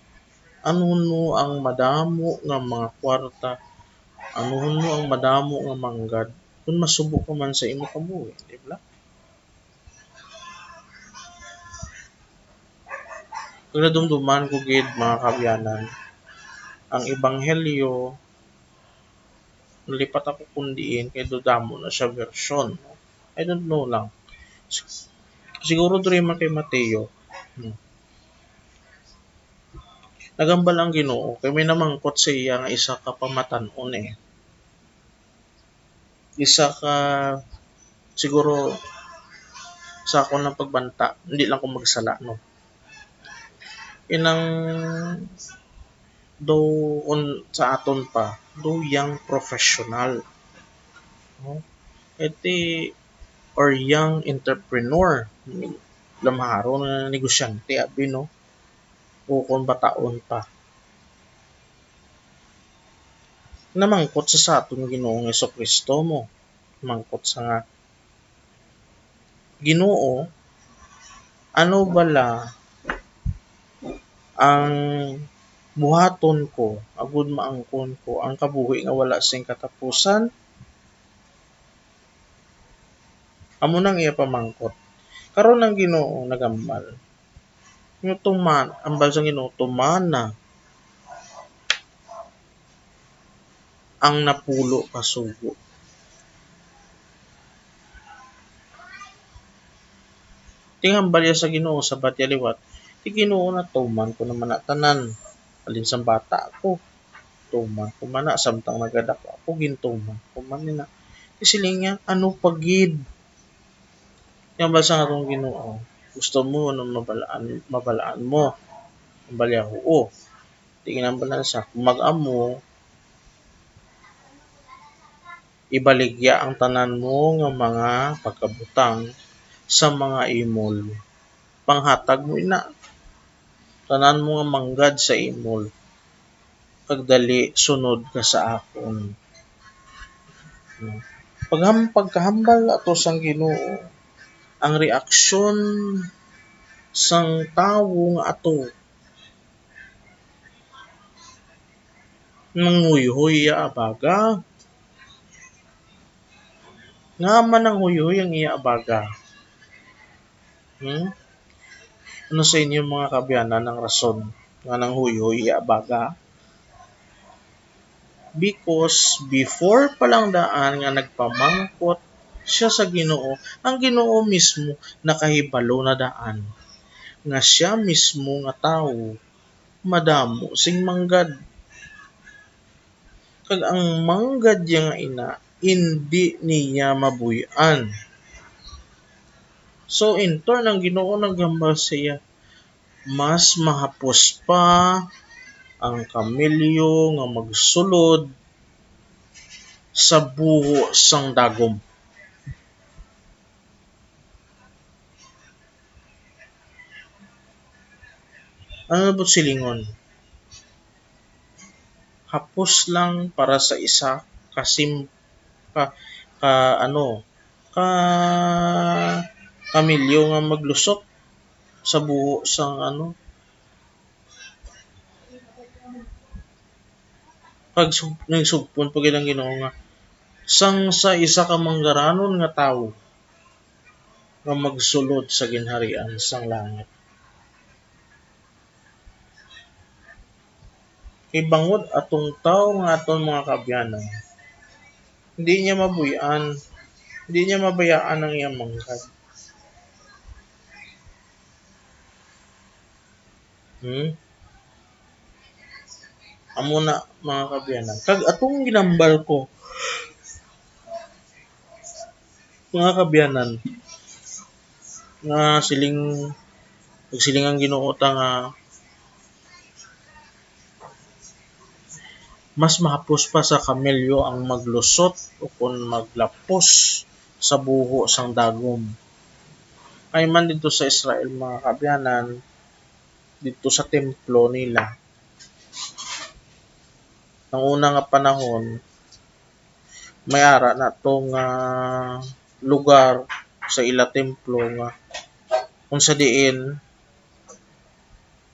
Ano no ang madamo nga mga kwarta Anuhon mo ang madamo nga manggad, kon masubo pa man sa imo kabuhi, di ba? Kag nadumduman ko gid, mga kaabyanan, ang ebanghelyo, nalipat ako kun diin kay damo na siya version. I don't know lang. Sig-, siguro diri man kay Mateo. Hmm. Nagambal ang Ginoo kay may namangkot sa iya nga isa ka pamatan-on, eh. Isa ka, siguro, sa akon lang pagbanta, hindi lang ko magsala, no? Inang daw on sa aton pa, daw young professional, no? Iti, or young entrepreneur, lamharon nga negosyante, abi, no? O kon bataon pa. Namangkot sa, sa aton Ginoong Jesu-Cristo mo. Mangkot sa nga, "Ginoo, ano bala ang buhaton ko agud maangkon ko ang kabuhi nga wala sing katapusan?" Amo nang iya pamangkot. Karon ang Ginoo nagambal. Nga tuman, ambal sang Ginoo, tumana ang napulo ka sugo. Tingambal iya sa Ginoo sa batya liwat, "Ti Ginoo, natuman ko naman na tanan. Halin sang bata ako, tuman ko man na, samtang nagadako ako, gintuman ko man ni na." Ti siling niya, "Ano pa gid?" Tingambal sang atong Ginoo, "Gusto mo nga mabalaan, mabalaan mo?" Ambal niya, "Oo." Ti ginambal na siya, "Kung mag-amo, ibaligya ang tanan mo nga mga pagkabutang sa mga imol. Panghatag mo ina tanan mo nga manggad sa imol, kag dali sunod ka sa akon." Pagham-, pagkahambal ato sang Ginoo, ang reaksyon sang tawo nga ato, nanghuyhoy iya abaga. Nga man nanghuyhoy ang iya abaga? Hmm? Ano sa inyo, mga kaabyanan, ang rason nga nanghuyhoy iya abaga? Because before pa lang daan nga nagpamangkot siya sa Ginoo, ang Ginoo mismo nakahibalo na daan nga siya mismo nga tawo madamo sing manggad. Kag ang manggad niya nga ina, indi niya mabuy-an. So, in turn, ang Ginoo naghambal sa iya, "Mas mahapos pa ang kamelyo nga magsulod sa buho sang dagom." Ano na po silingon? Hapos lang para sa isa ka sim-, ka, ka, ano, ka, kamelyo nga maglusot sa buho sang, ano, pag sug-, nagsugpon pa gid ang Ginoo nga, "Sang sa isa ka manggaranon nga tawo nga magsulod sa ginharian sang langit." Kay bangod atong tawo nga aton, mga kaabyanan, hindi niya mabuy-an, hindi niya mabayaan ang iyang manggad. Hmm? Amo na, mga kaabyanan. Kag atong ginambal ko, mga kaabyanan, nga siling, nagsiling ang Ginoo ta nga mas mahapos pa sa kamelyo ang maglusot o kon maglapos sa buho sang dagom. Ay man didto sa Israel, mga kaabyanan, didto sa templo nila, ang una nga panahon, may ara na to nga lugar sa ila templo nga kung sa diin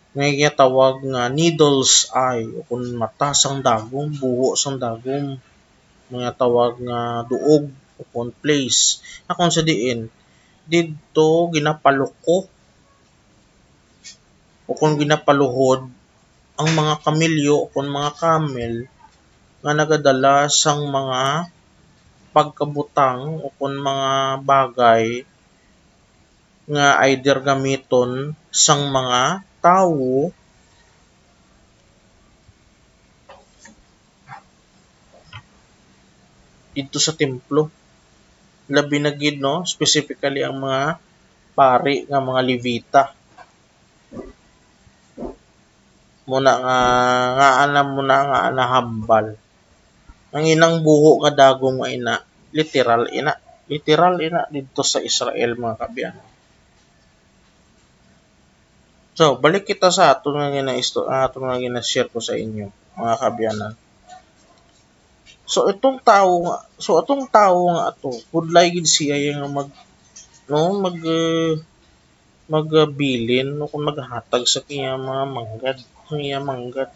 may ginatawag nga needle's eye, o kung mata sang dagom, buho sang dagom. mga tawag nga duog, o kon place. Akon sa diin, didto ginapaluko o kon ginapaluhod ang mga kamelyo o kon mga camel nga nagadala sang mga pagkabutang o kon mga bagay nga either gamiton sang mga tawo didto sa templo. Labi na gid, no, specifically ang mga pari nga mga Levita. Muna nga, nga ana, muna nga ana hambal. Ang ilang buho nga dagom nga ina, literal ina. Literal ina didto sa Israel, mga kaabyanan. So, balik kita sa aton nga ginaisto-, aton nga gina-share ko sa inyo, mga kaabyanan. So, itong tawo nga, so, atong tawo nga ato, budlay gid siya nga mag, no, mag, eh, magabilin o kung maghatag sa iya mga manggad, ang iya manggad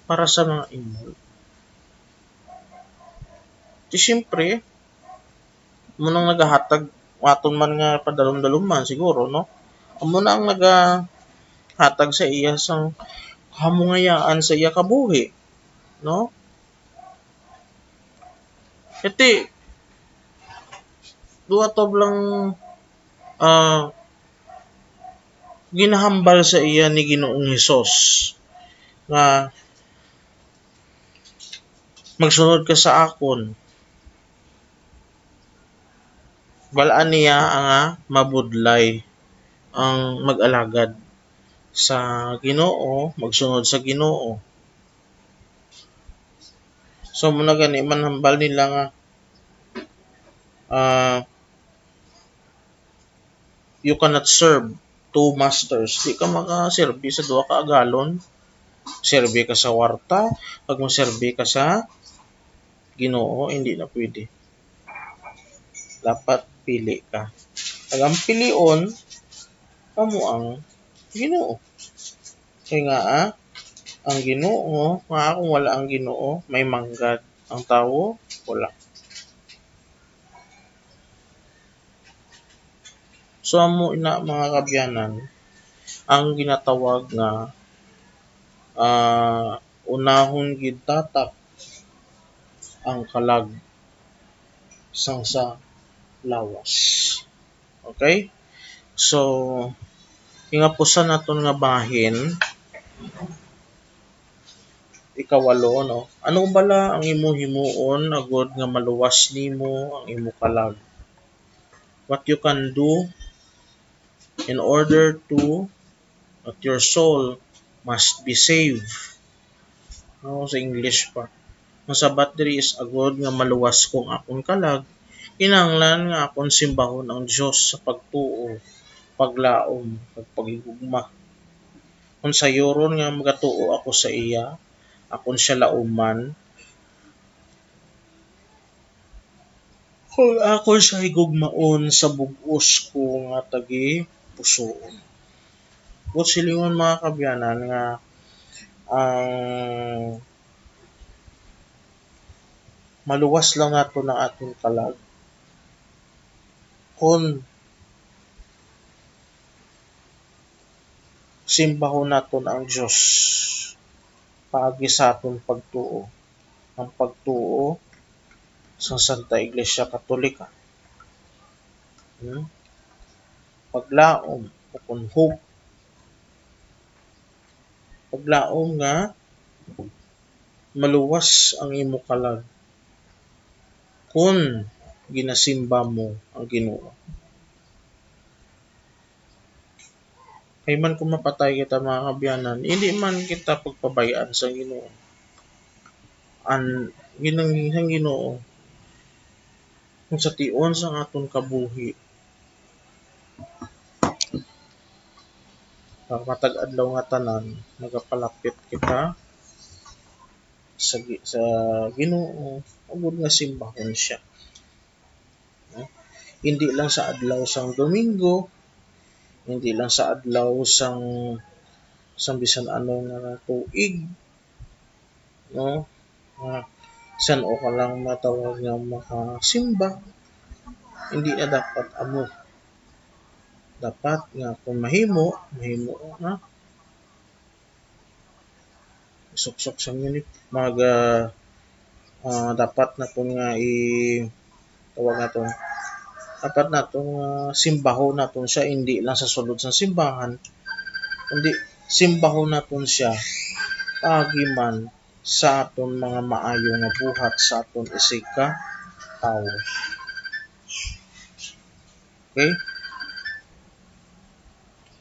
para sa mga imol. Di siyempre, amo nang nagahatag, aton man nga padalom-dalom man siguro, no? Amo na ang nagahatag sa iya sang hamungayaan sa iya kabuhi, no? Kati, duha to lang, ah, ginahambal sa iya ni Ginoong Hesus nga, "Magsunod ka sa akon." Bal-an niya nga mabudlay ang mag-alagad sa Ginoo, magsunod sa Ginoo. So, muna gani, manhambal nila nga, ah, "You cannot serve two masters." Di ka makaserbi sa duha ka agalon. Serbi ka sa warta, pag moserbi ka sa Ginoo, hindi na pwede. Dapat pili ka. Kag ang pilion, amo ang Ginoo. Kay nga, ah, ang Ginoo, nga kung wala ang Ginoo, may manggad. Ang tawo, wala. So, amo ina, mga kaabyanan, ang ginatawag nga, ah, unahon gid tatap ang kalag sang sa lawas. Okay? So, kingapusan naton nga bahin, ikawalo, no? Ano bala ang imo himuon agud nga maluwas nimo ang imo kalag? What you can do in order to, that your soul must be saved. No, sa English pa. Ang sabat diri is, "Agod nga maluwas ko ang akon kalag, kinahanglan nga akon simbahon ang Dios sa pagtuo, paglaom, kag paghigugma. Kung sayuron nga magatuo ako sa iya, akon siya lauman, kung akon siya higugmaon sa bug-os ko nga tagipusoon." Buot silingon, mga kaabyanan, nga ang maluwas lang naton ang aton kalag kon simbahon naton ang Dios paagi sa aton pagtuo, ang pagtuo sa Santa Iglesia Katolika. Hmm? Paglaom, o kung hope, paglaom nga maluwas ang imo kalag kun ginasimba mo ang Ginoo. Kay man kung mapatay kita, mga kaabyanan, hindi man kita pagpabay-an sa Ginoo. Ang ginang-, sang Ginoo, kung sa tion sang aton kabuhi, sa matag adlaw nga tanan, nagapalapit kita sa gi-, sa Ginoo, agud nga simbahon siya. No? Hindi lang sa adlaw sang Domingo, hindi lang sa adlaw sang, sang bisan ano nga tuig, no? Nga San-o ka lang matawag nga makasimba? Hindi na dapat amo. Dapat nga kung mahimo, mahimo na. Suksok sa unit. Mag, ah, ah, dapat naton nga i-, tawag naton. Dapat naton nga simbahon naton siya, hindi lang sa sulod sa simbahan, kundi simbahon naton siya paagi man sa aton mga maayo nga buhat sa aton isigkatawo. Okay?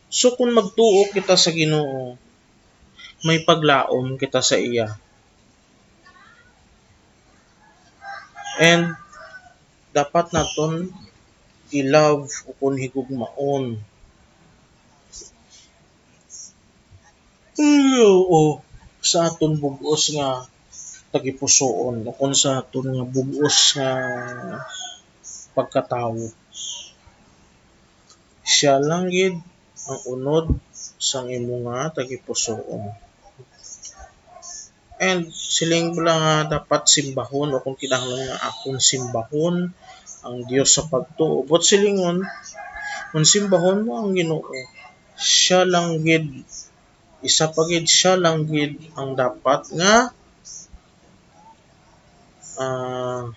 So, kung magtuo kita sa Ginoo, may paglaom kita sa iya. And dapat naton i-love o kung higugmaon. Oo, sa aton bug-os nga tagipusoon, o kung sa aton nga bug-os nga pagkatawo. Siya lang gid ang unod sang imo nga tagipusoon. And siling bala nga dapat simbahon, o kung kinahanglan nga akon simbahon ang Dios sa pagtuo. But silingon, kung simbahon mo ang Ginoo, siya lang gid, isa pa gid, siya lang gid ang dapat nga, ah,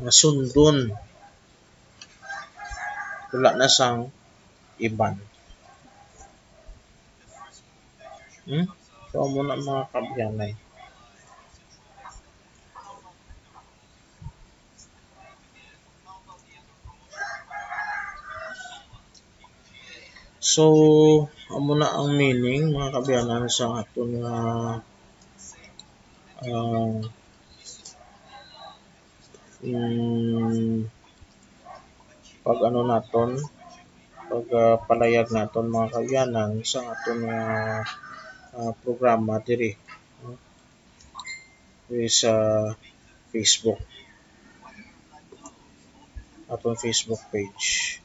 nga sundon. Wala na sang iban. Hmm? So, amo na, mga kaabyanay. So, amo na ang meaning, mga kaabyanan, sa aton nga, ah, mm, pag ano naton, pag, ah, palayag naton, mga kaabyanan, sa aton nga, ah, programa diri, no? Diri sa Facebook, aton Facebook page.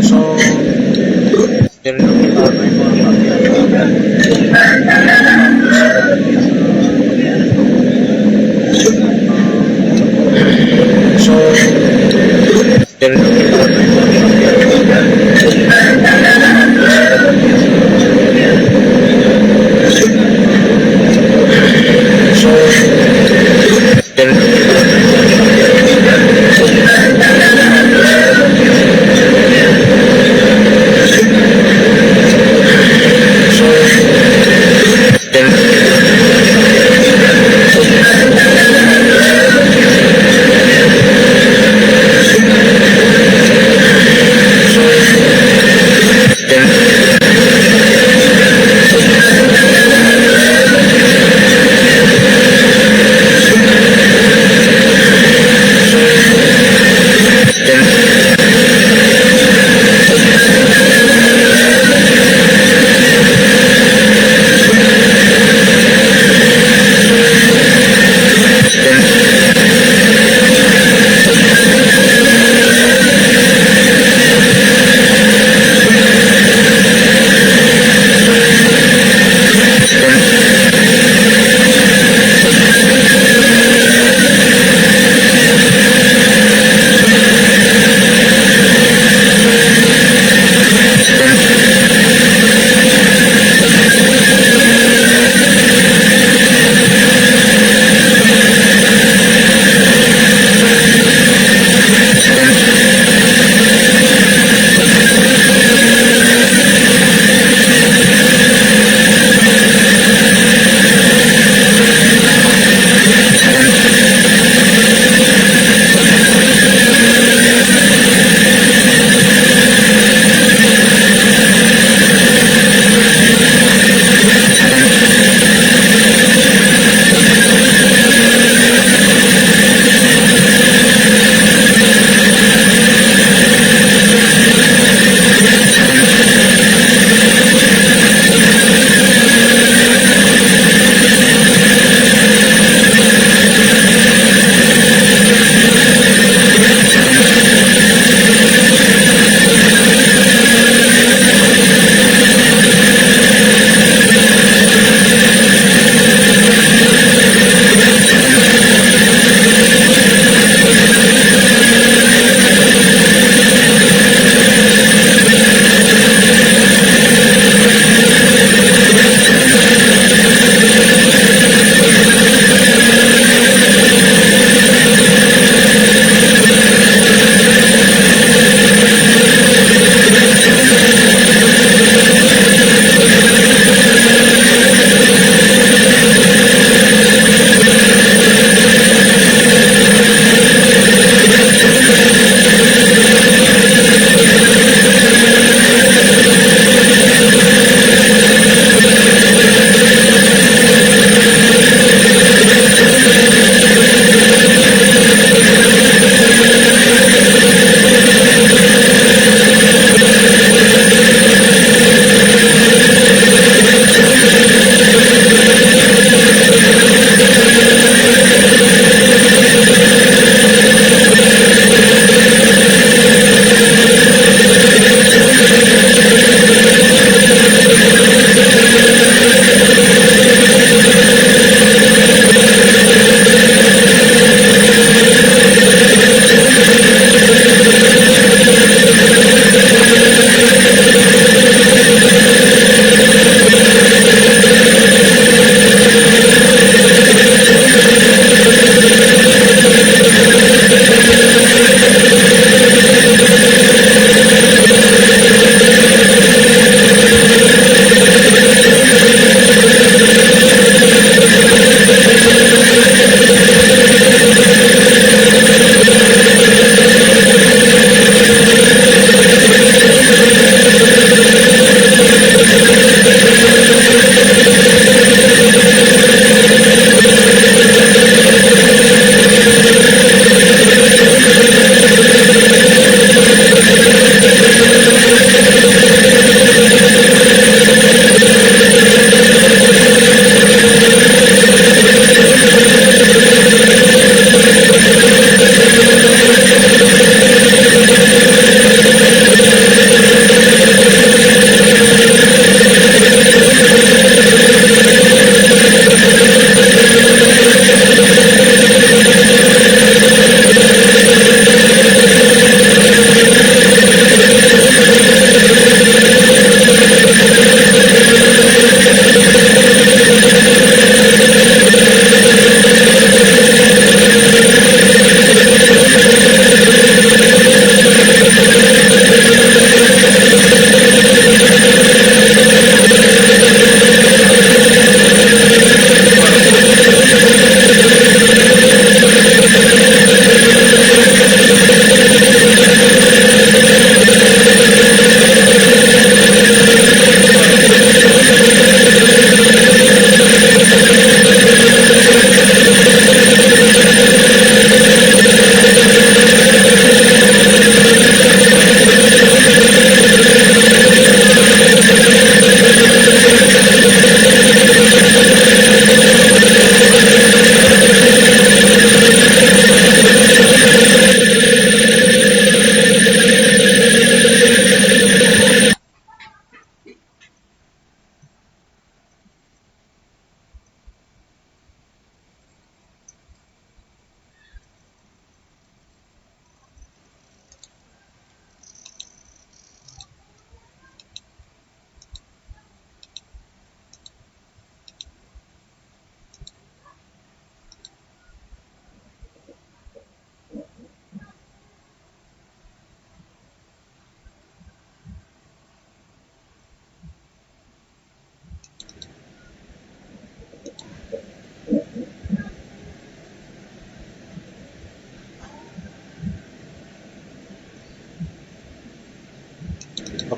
So, diri na kita may mga kaabyanan. So, diri na kita may mga kaabyanan. So,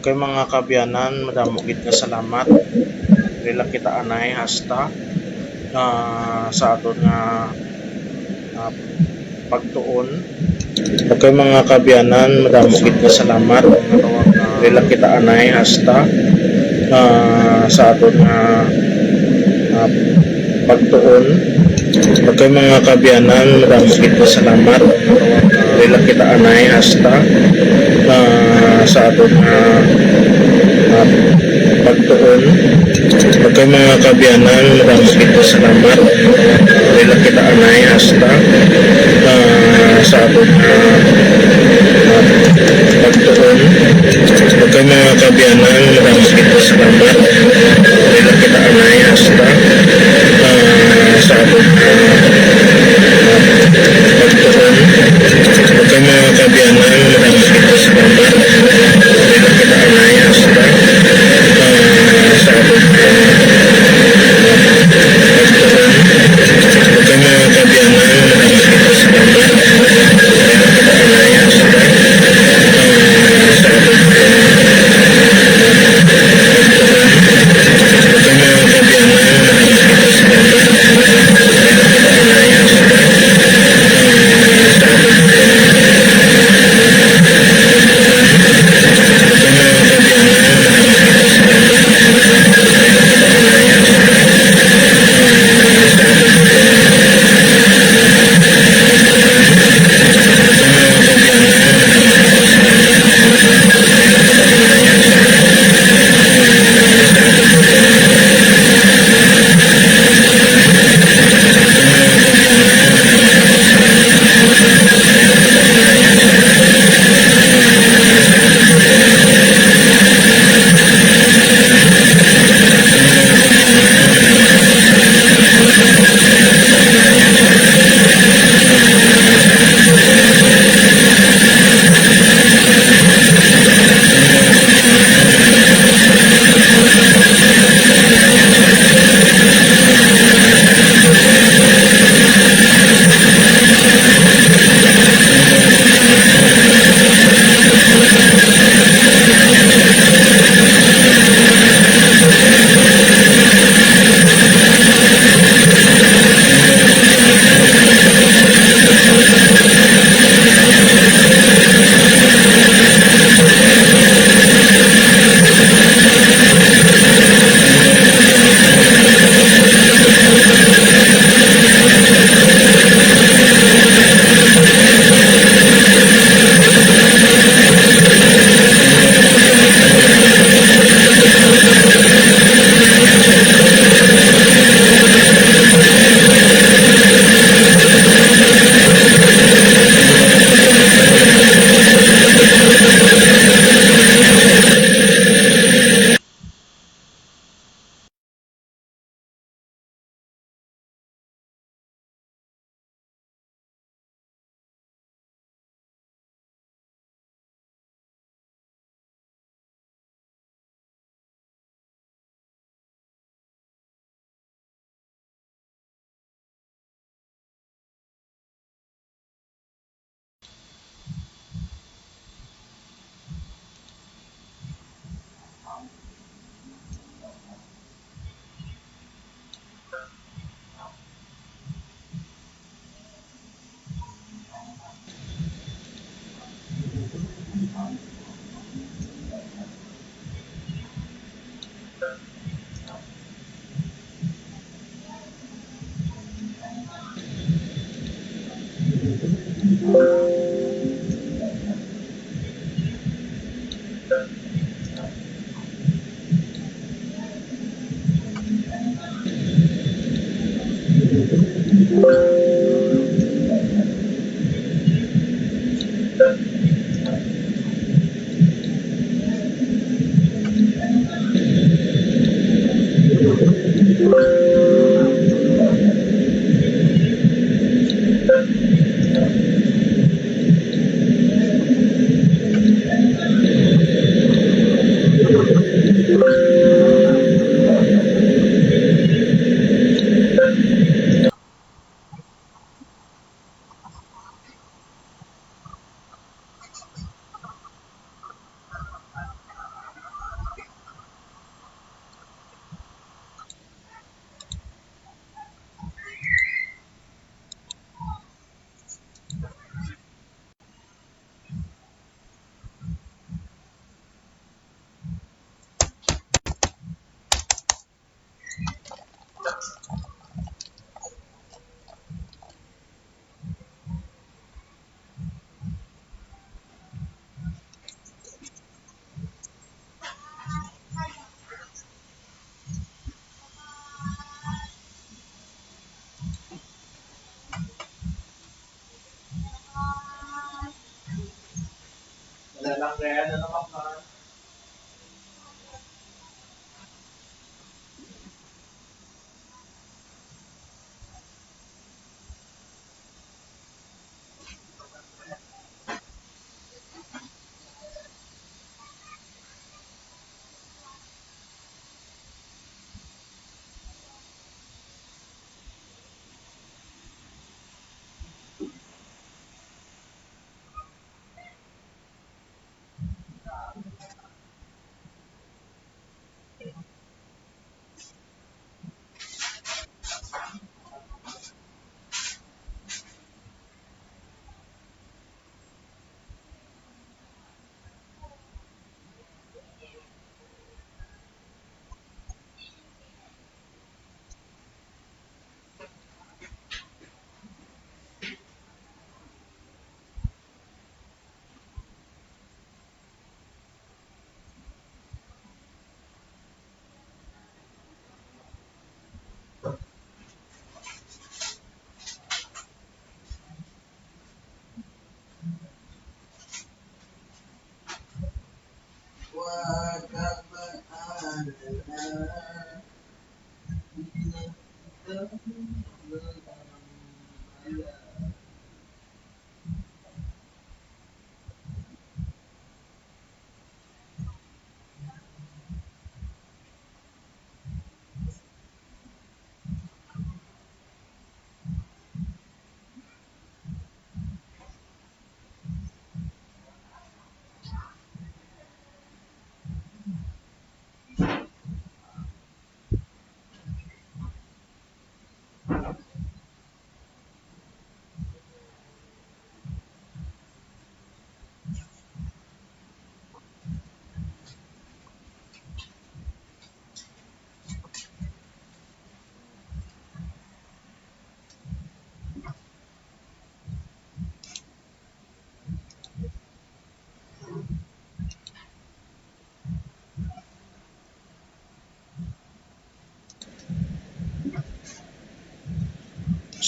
Okay, mga kaabyanan, madamo gid nga salamat. Diri lang kita anay hasta, ah, sa aton nga, ah, pagtuon. Okay, mga kaabyanan, madamo gid nga salamat. Diri lang kita anay hasta, ah, sa aton nga, ah, pagtuon. Okay, mga kaabyanan, madamo gid nga salamat. Diri lang kita anay hasta, ah, sa aton nga, ah, pagtuon. Okay, mga kaabyanan, madamo gid nga salamat. Diri lang kita anay hasta, ah, sa aton nga, ah, pagtuon. Okay, mga kaabyanan, madamo gid nga salamat. Diri lang kita anay hasta, ah, sa aton nga, ah, pagtuon. Okay, mga kaabyanan, madamo gid nga salamat. Diri lang kita anay hasta, ah, sa aton nga, ah, pagtuon. Okay, mga kaabyanan, madamo gid nga salamat. Diri lang kita anay hasta, ah, sa aton nga, ah, pagtuon. Okay, mga kaabyanan, madamo gid nga salamat.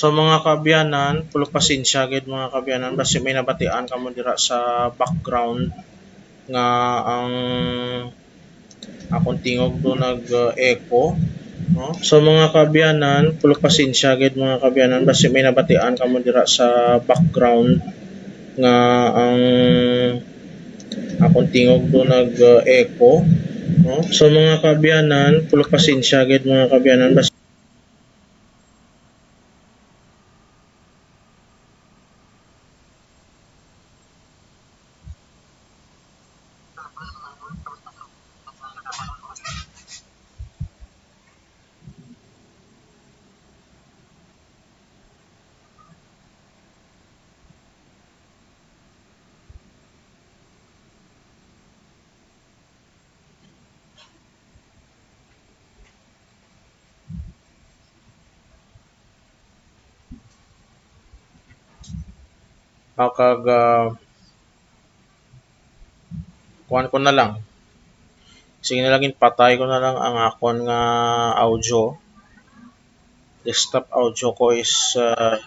So, mga kaabyanan, pulo pasensya gid, mga kaabyanan, basi may nabatian kamo dira sa background nga ang akong tingog do nag, uh, echo, no? So, mga kaabyanan, pulo pasensya gid, mga kaabyanan, basi may nabatian kamo dira sa background nga ang akong tingog do nag, uh, echo, no? So, mga kaabyanan, pulo pasensya gid, mga kaabyanan, basi Aw, kag, ah, kuwan ko na lang. Sige na lang, ginpatay ko na lang ang akon nga audio. Desktop audio ko is, ah,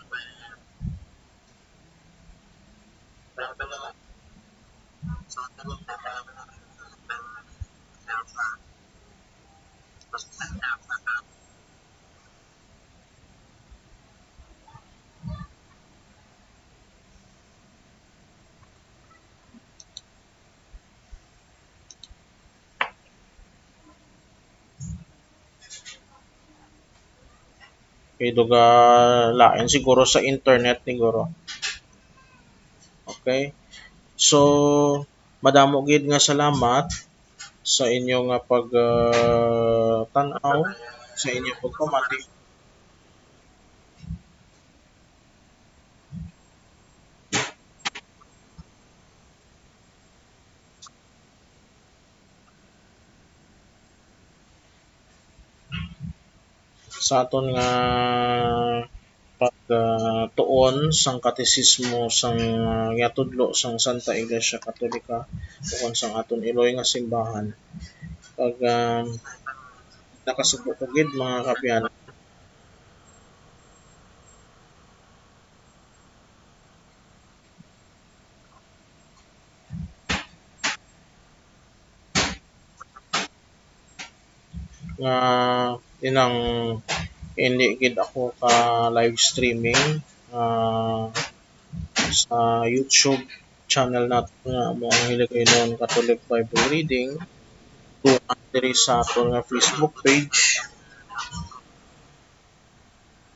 Kay duga lain siguro sa internet ni guro. Okay. So, madamo gid nga salamat sa inyo nga pag, ah, tan-aw, sa inyo pagpamati. Sa aton nga pag, ah, tuon sang katesismo sang, ah, ginatudlo sang Santa Iglesia Katolika ukon sang aton iloy nga simbahan. Kag, ah, nakasubo ko gid, mga kaabyanan. nga inang hindi gid ako ka live streaming, ah, sa YouTube channel nato nga amo ang Hiligaynon Catholic Bible Reading, tuan diri sa aton nga Facebook page.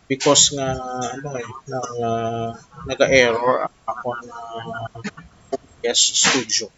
Because nga, ano eh, nang, ah, naga-error ang akon, ah, O B S Studio.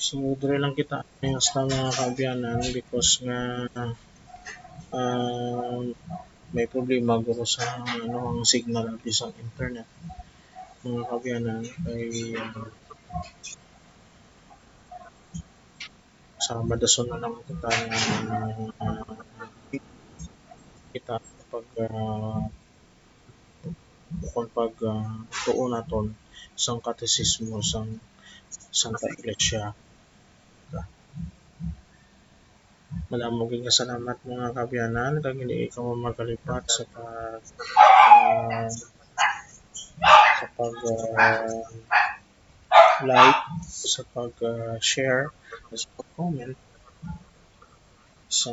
So, diri lang kita hasta, mga kaabyanan, because nga, ah, may problema guro sa, ano, ang signal abi sang internet, mga kaabyanan, kay, ah, sa madason na lang kita nga, ah, kita pag, ah, ukon pag, ah, tuon naton sang katesismo sang Santa Iglesia. Madamo gid nga salamat, mga kaabyanan, kag hindi kamo magkalipat sa pag, ah, sa pag, ah, like, sa pag, ah, share, sa pag comment sa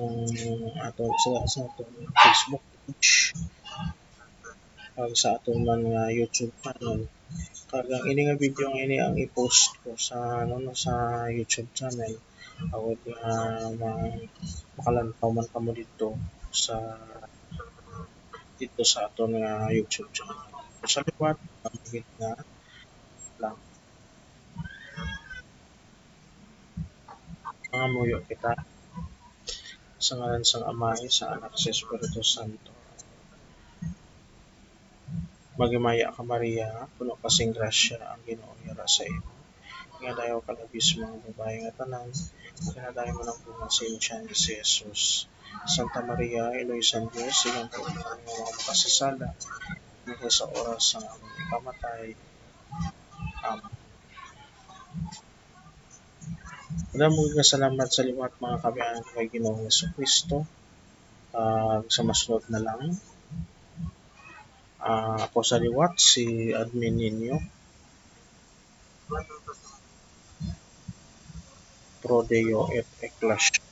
aton, sa, sa aton Facebook page, kag sa aton man nga YouTube channel. Kag ang ini nga video nga ini ang i-post ko sa, ano, no, sa YouTube channel. Agod nga ma-, makalantaw man kamo dito sa, dito sa aton nga YouTube channel. Sa liwat, ang gitna lang. Mangamuyo kita. Sa ngalan sang Amay, sa Anak, sa Espiritu Santo. Maghimaya ka, Maria, puno ka sing grasya, ang Ginoo yara sa imo. Ginadayaw ka labi sa mga babayi nga tanan, ginadayaw man ang bunga sa imo tiyan nga si Jesus. Santa Maria, Iloy sang Dios, igampo mo kami nga mga makasasala, nganhi sa oras sang amon ikamatay. Amen. Madamo nga salamat sa liwat, mga kaabyanan, kay Ginoong Jesucristo. Ah, sa masunod na lang, ah, ako sa liwat, si admin ninyo, Pro Deo et Ecclesia.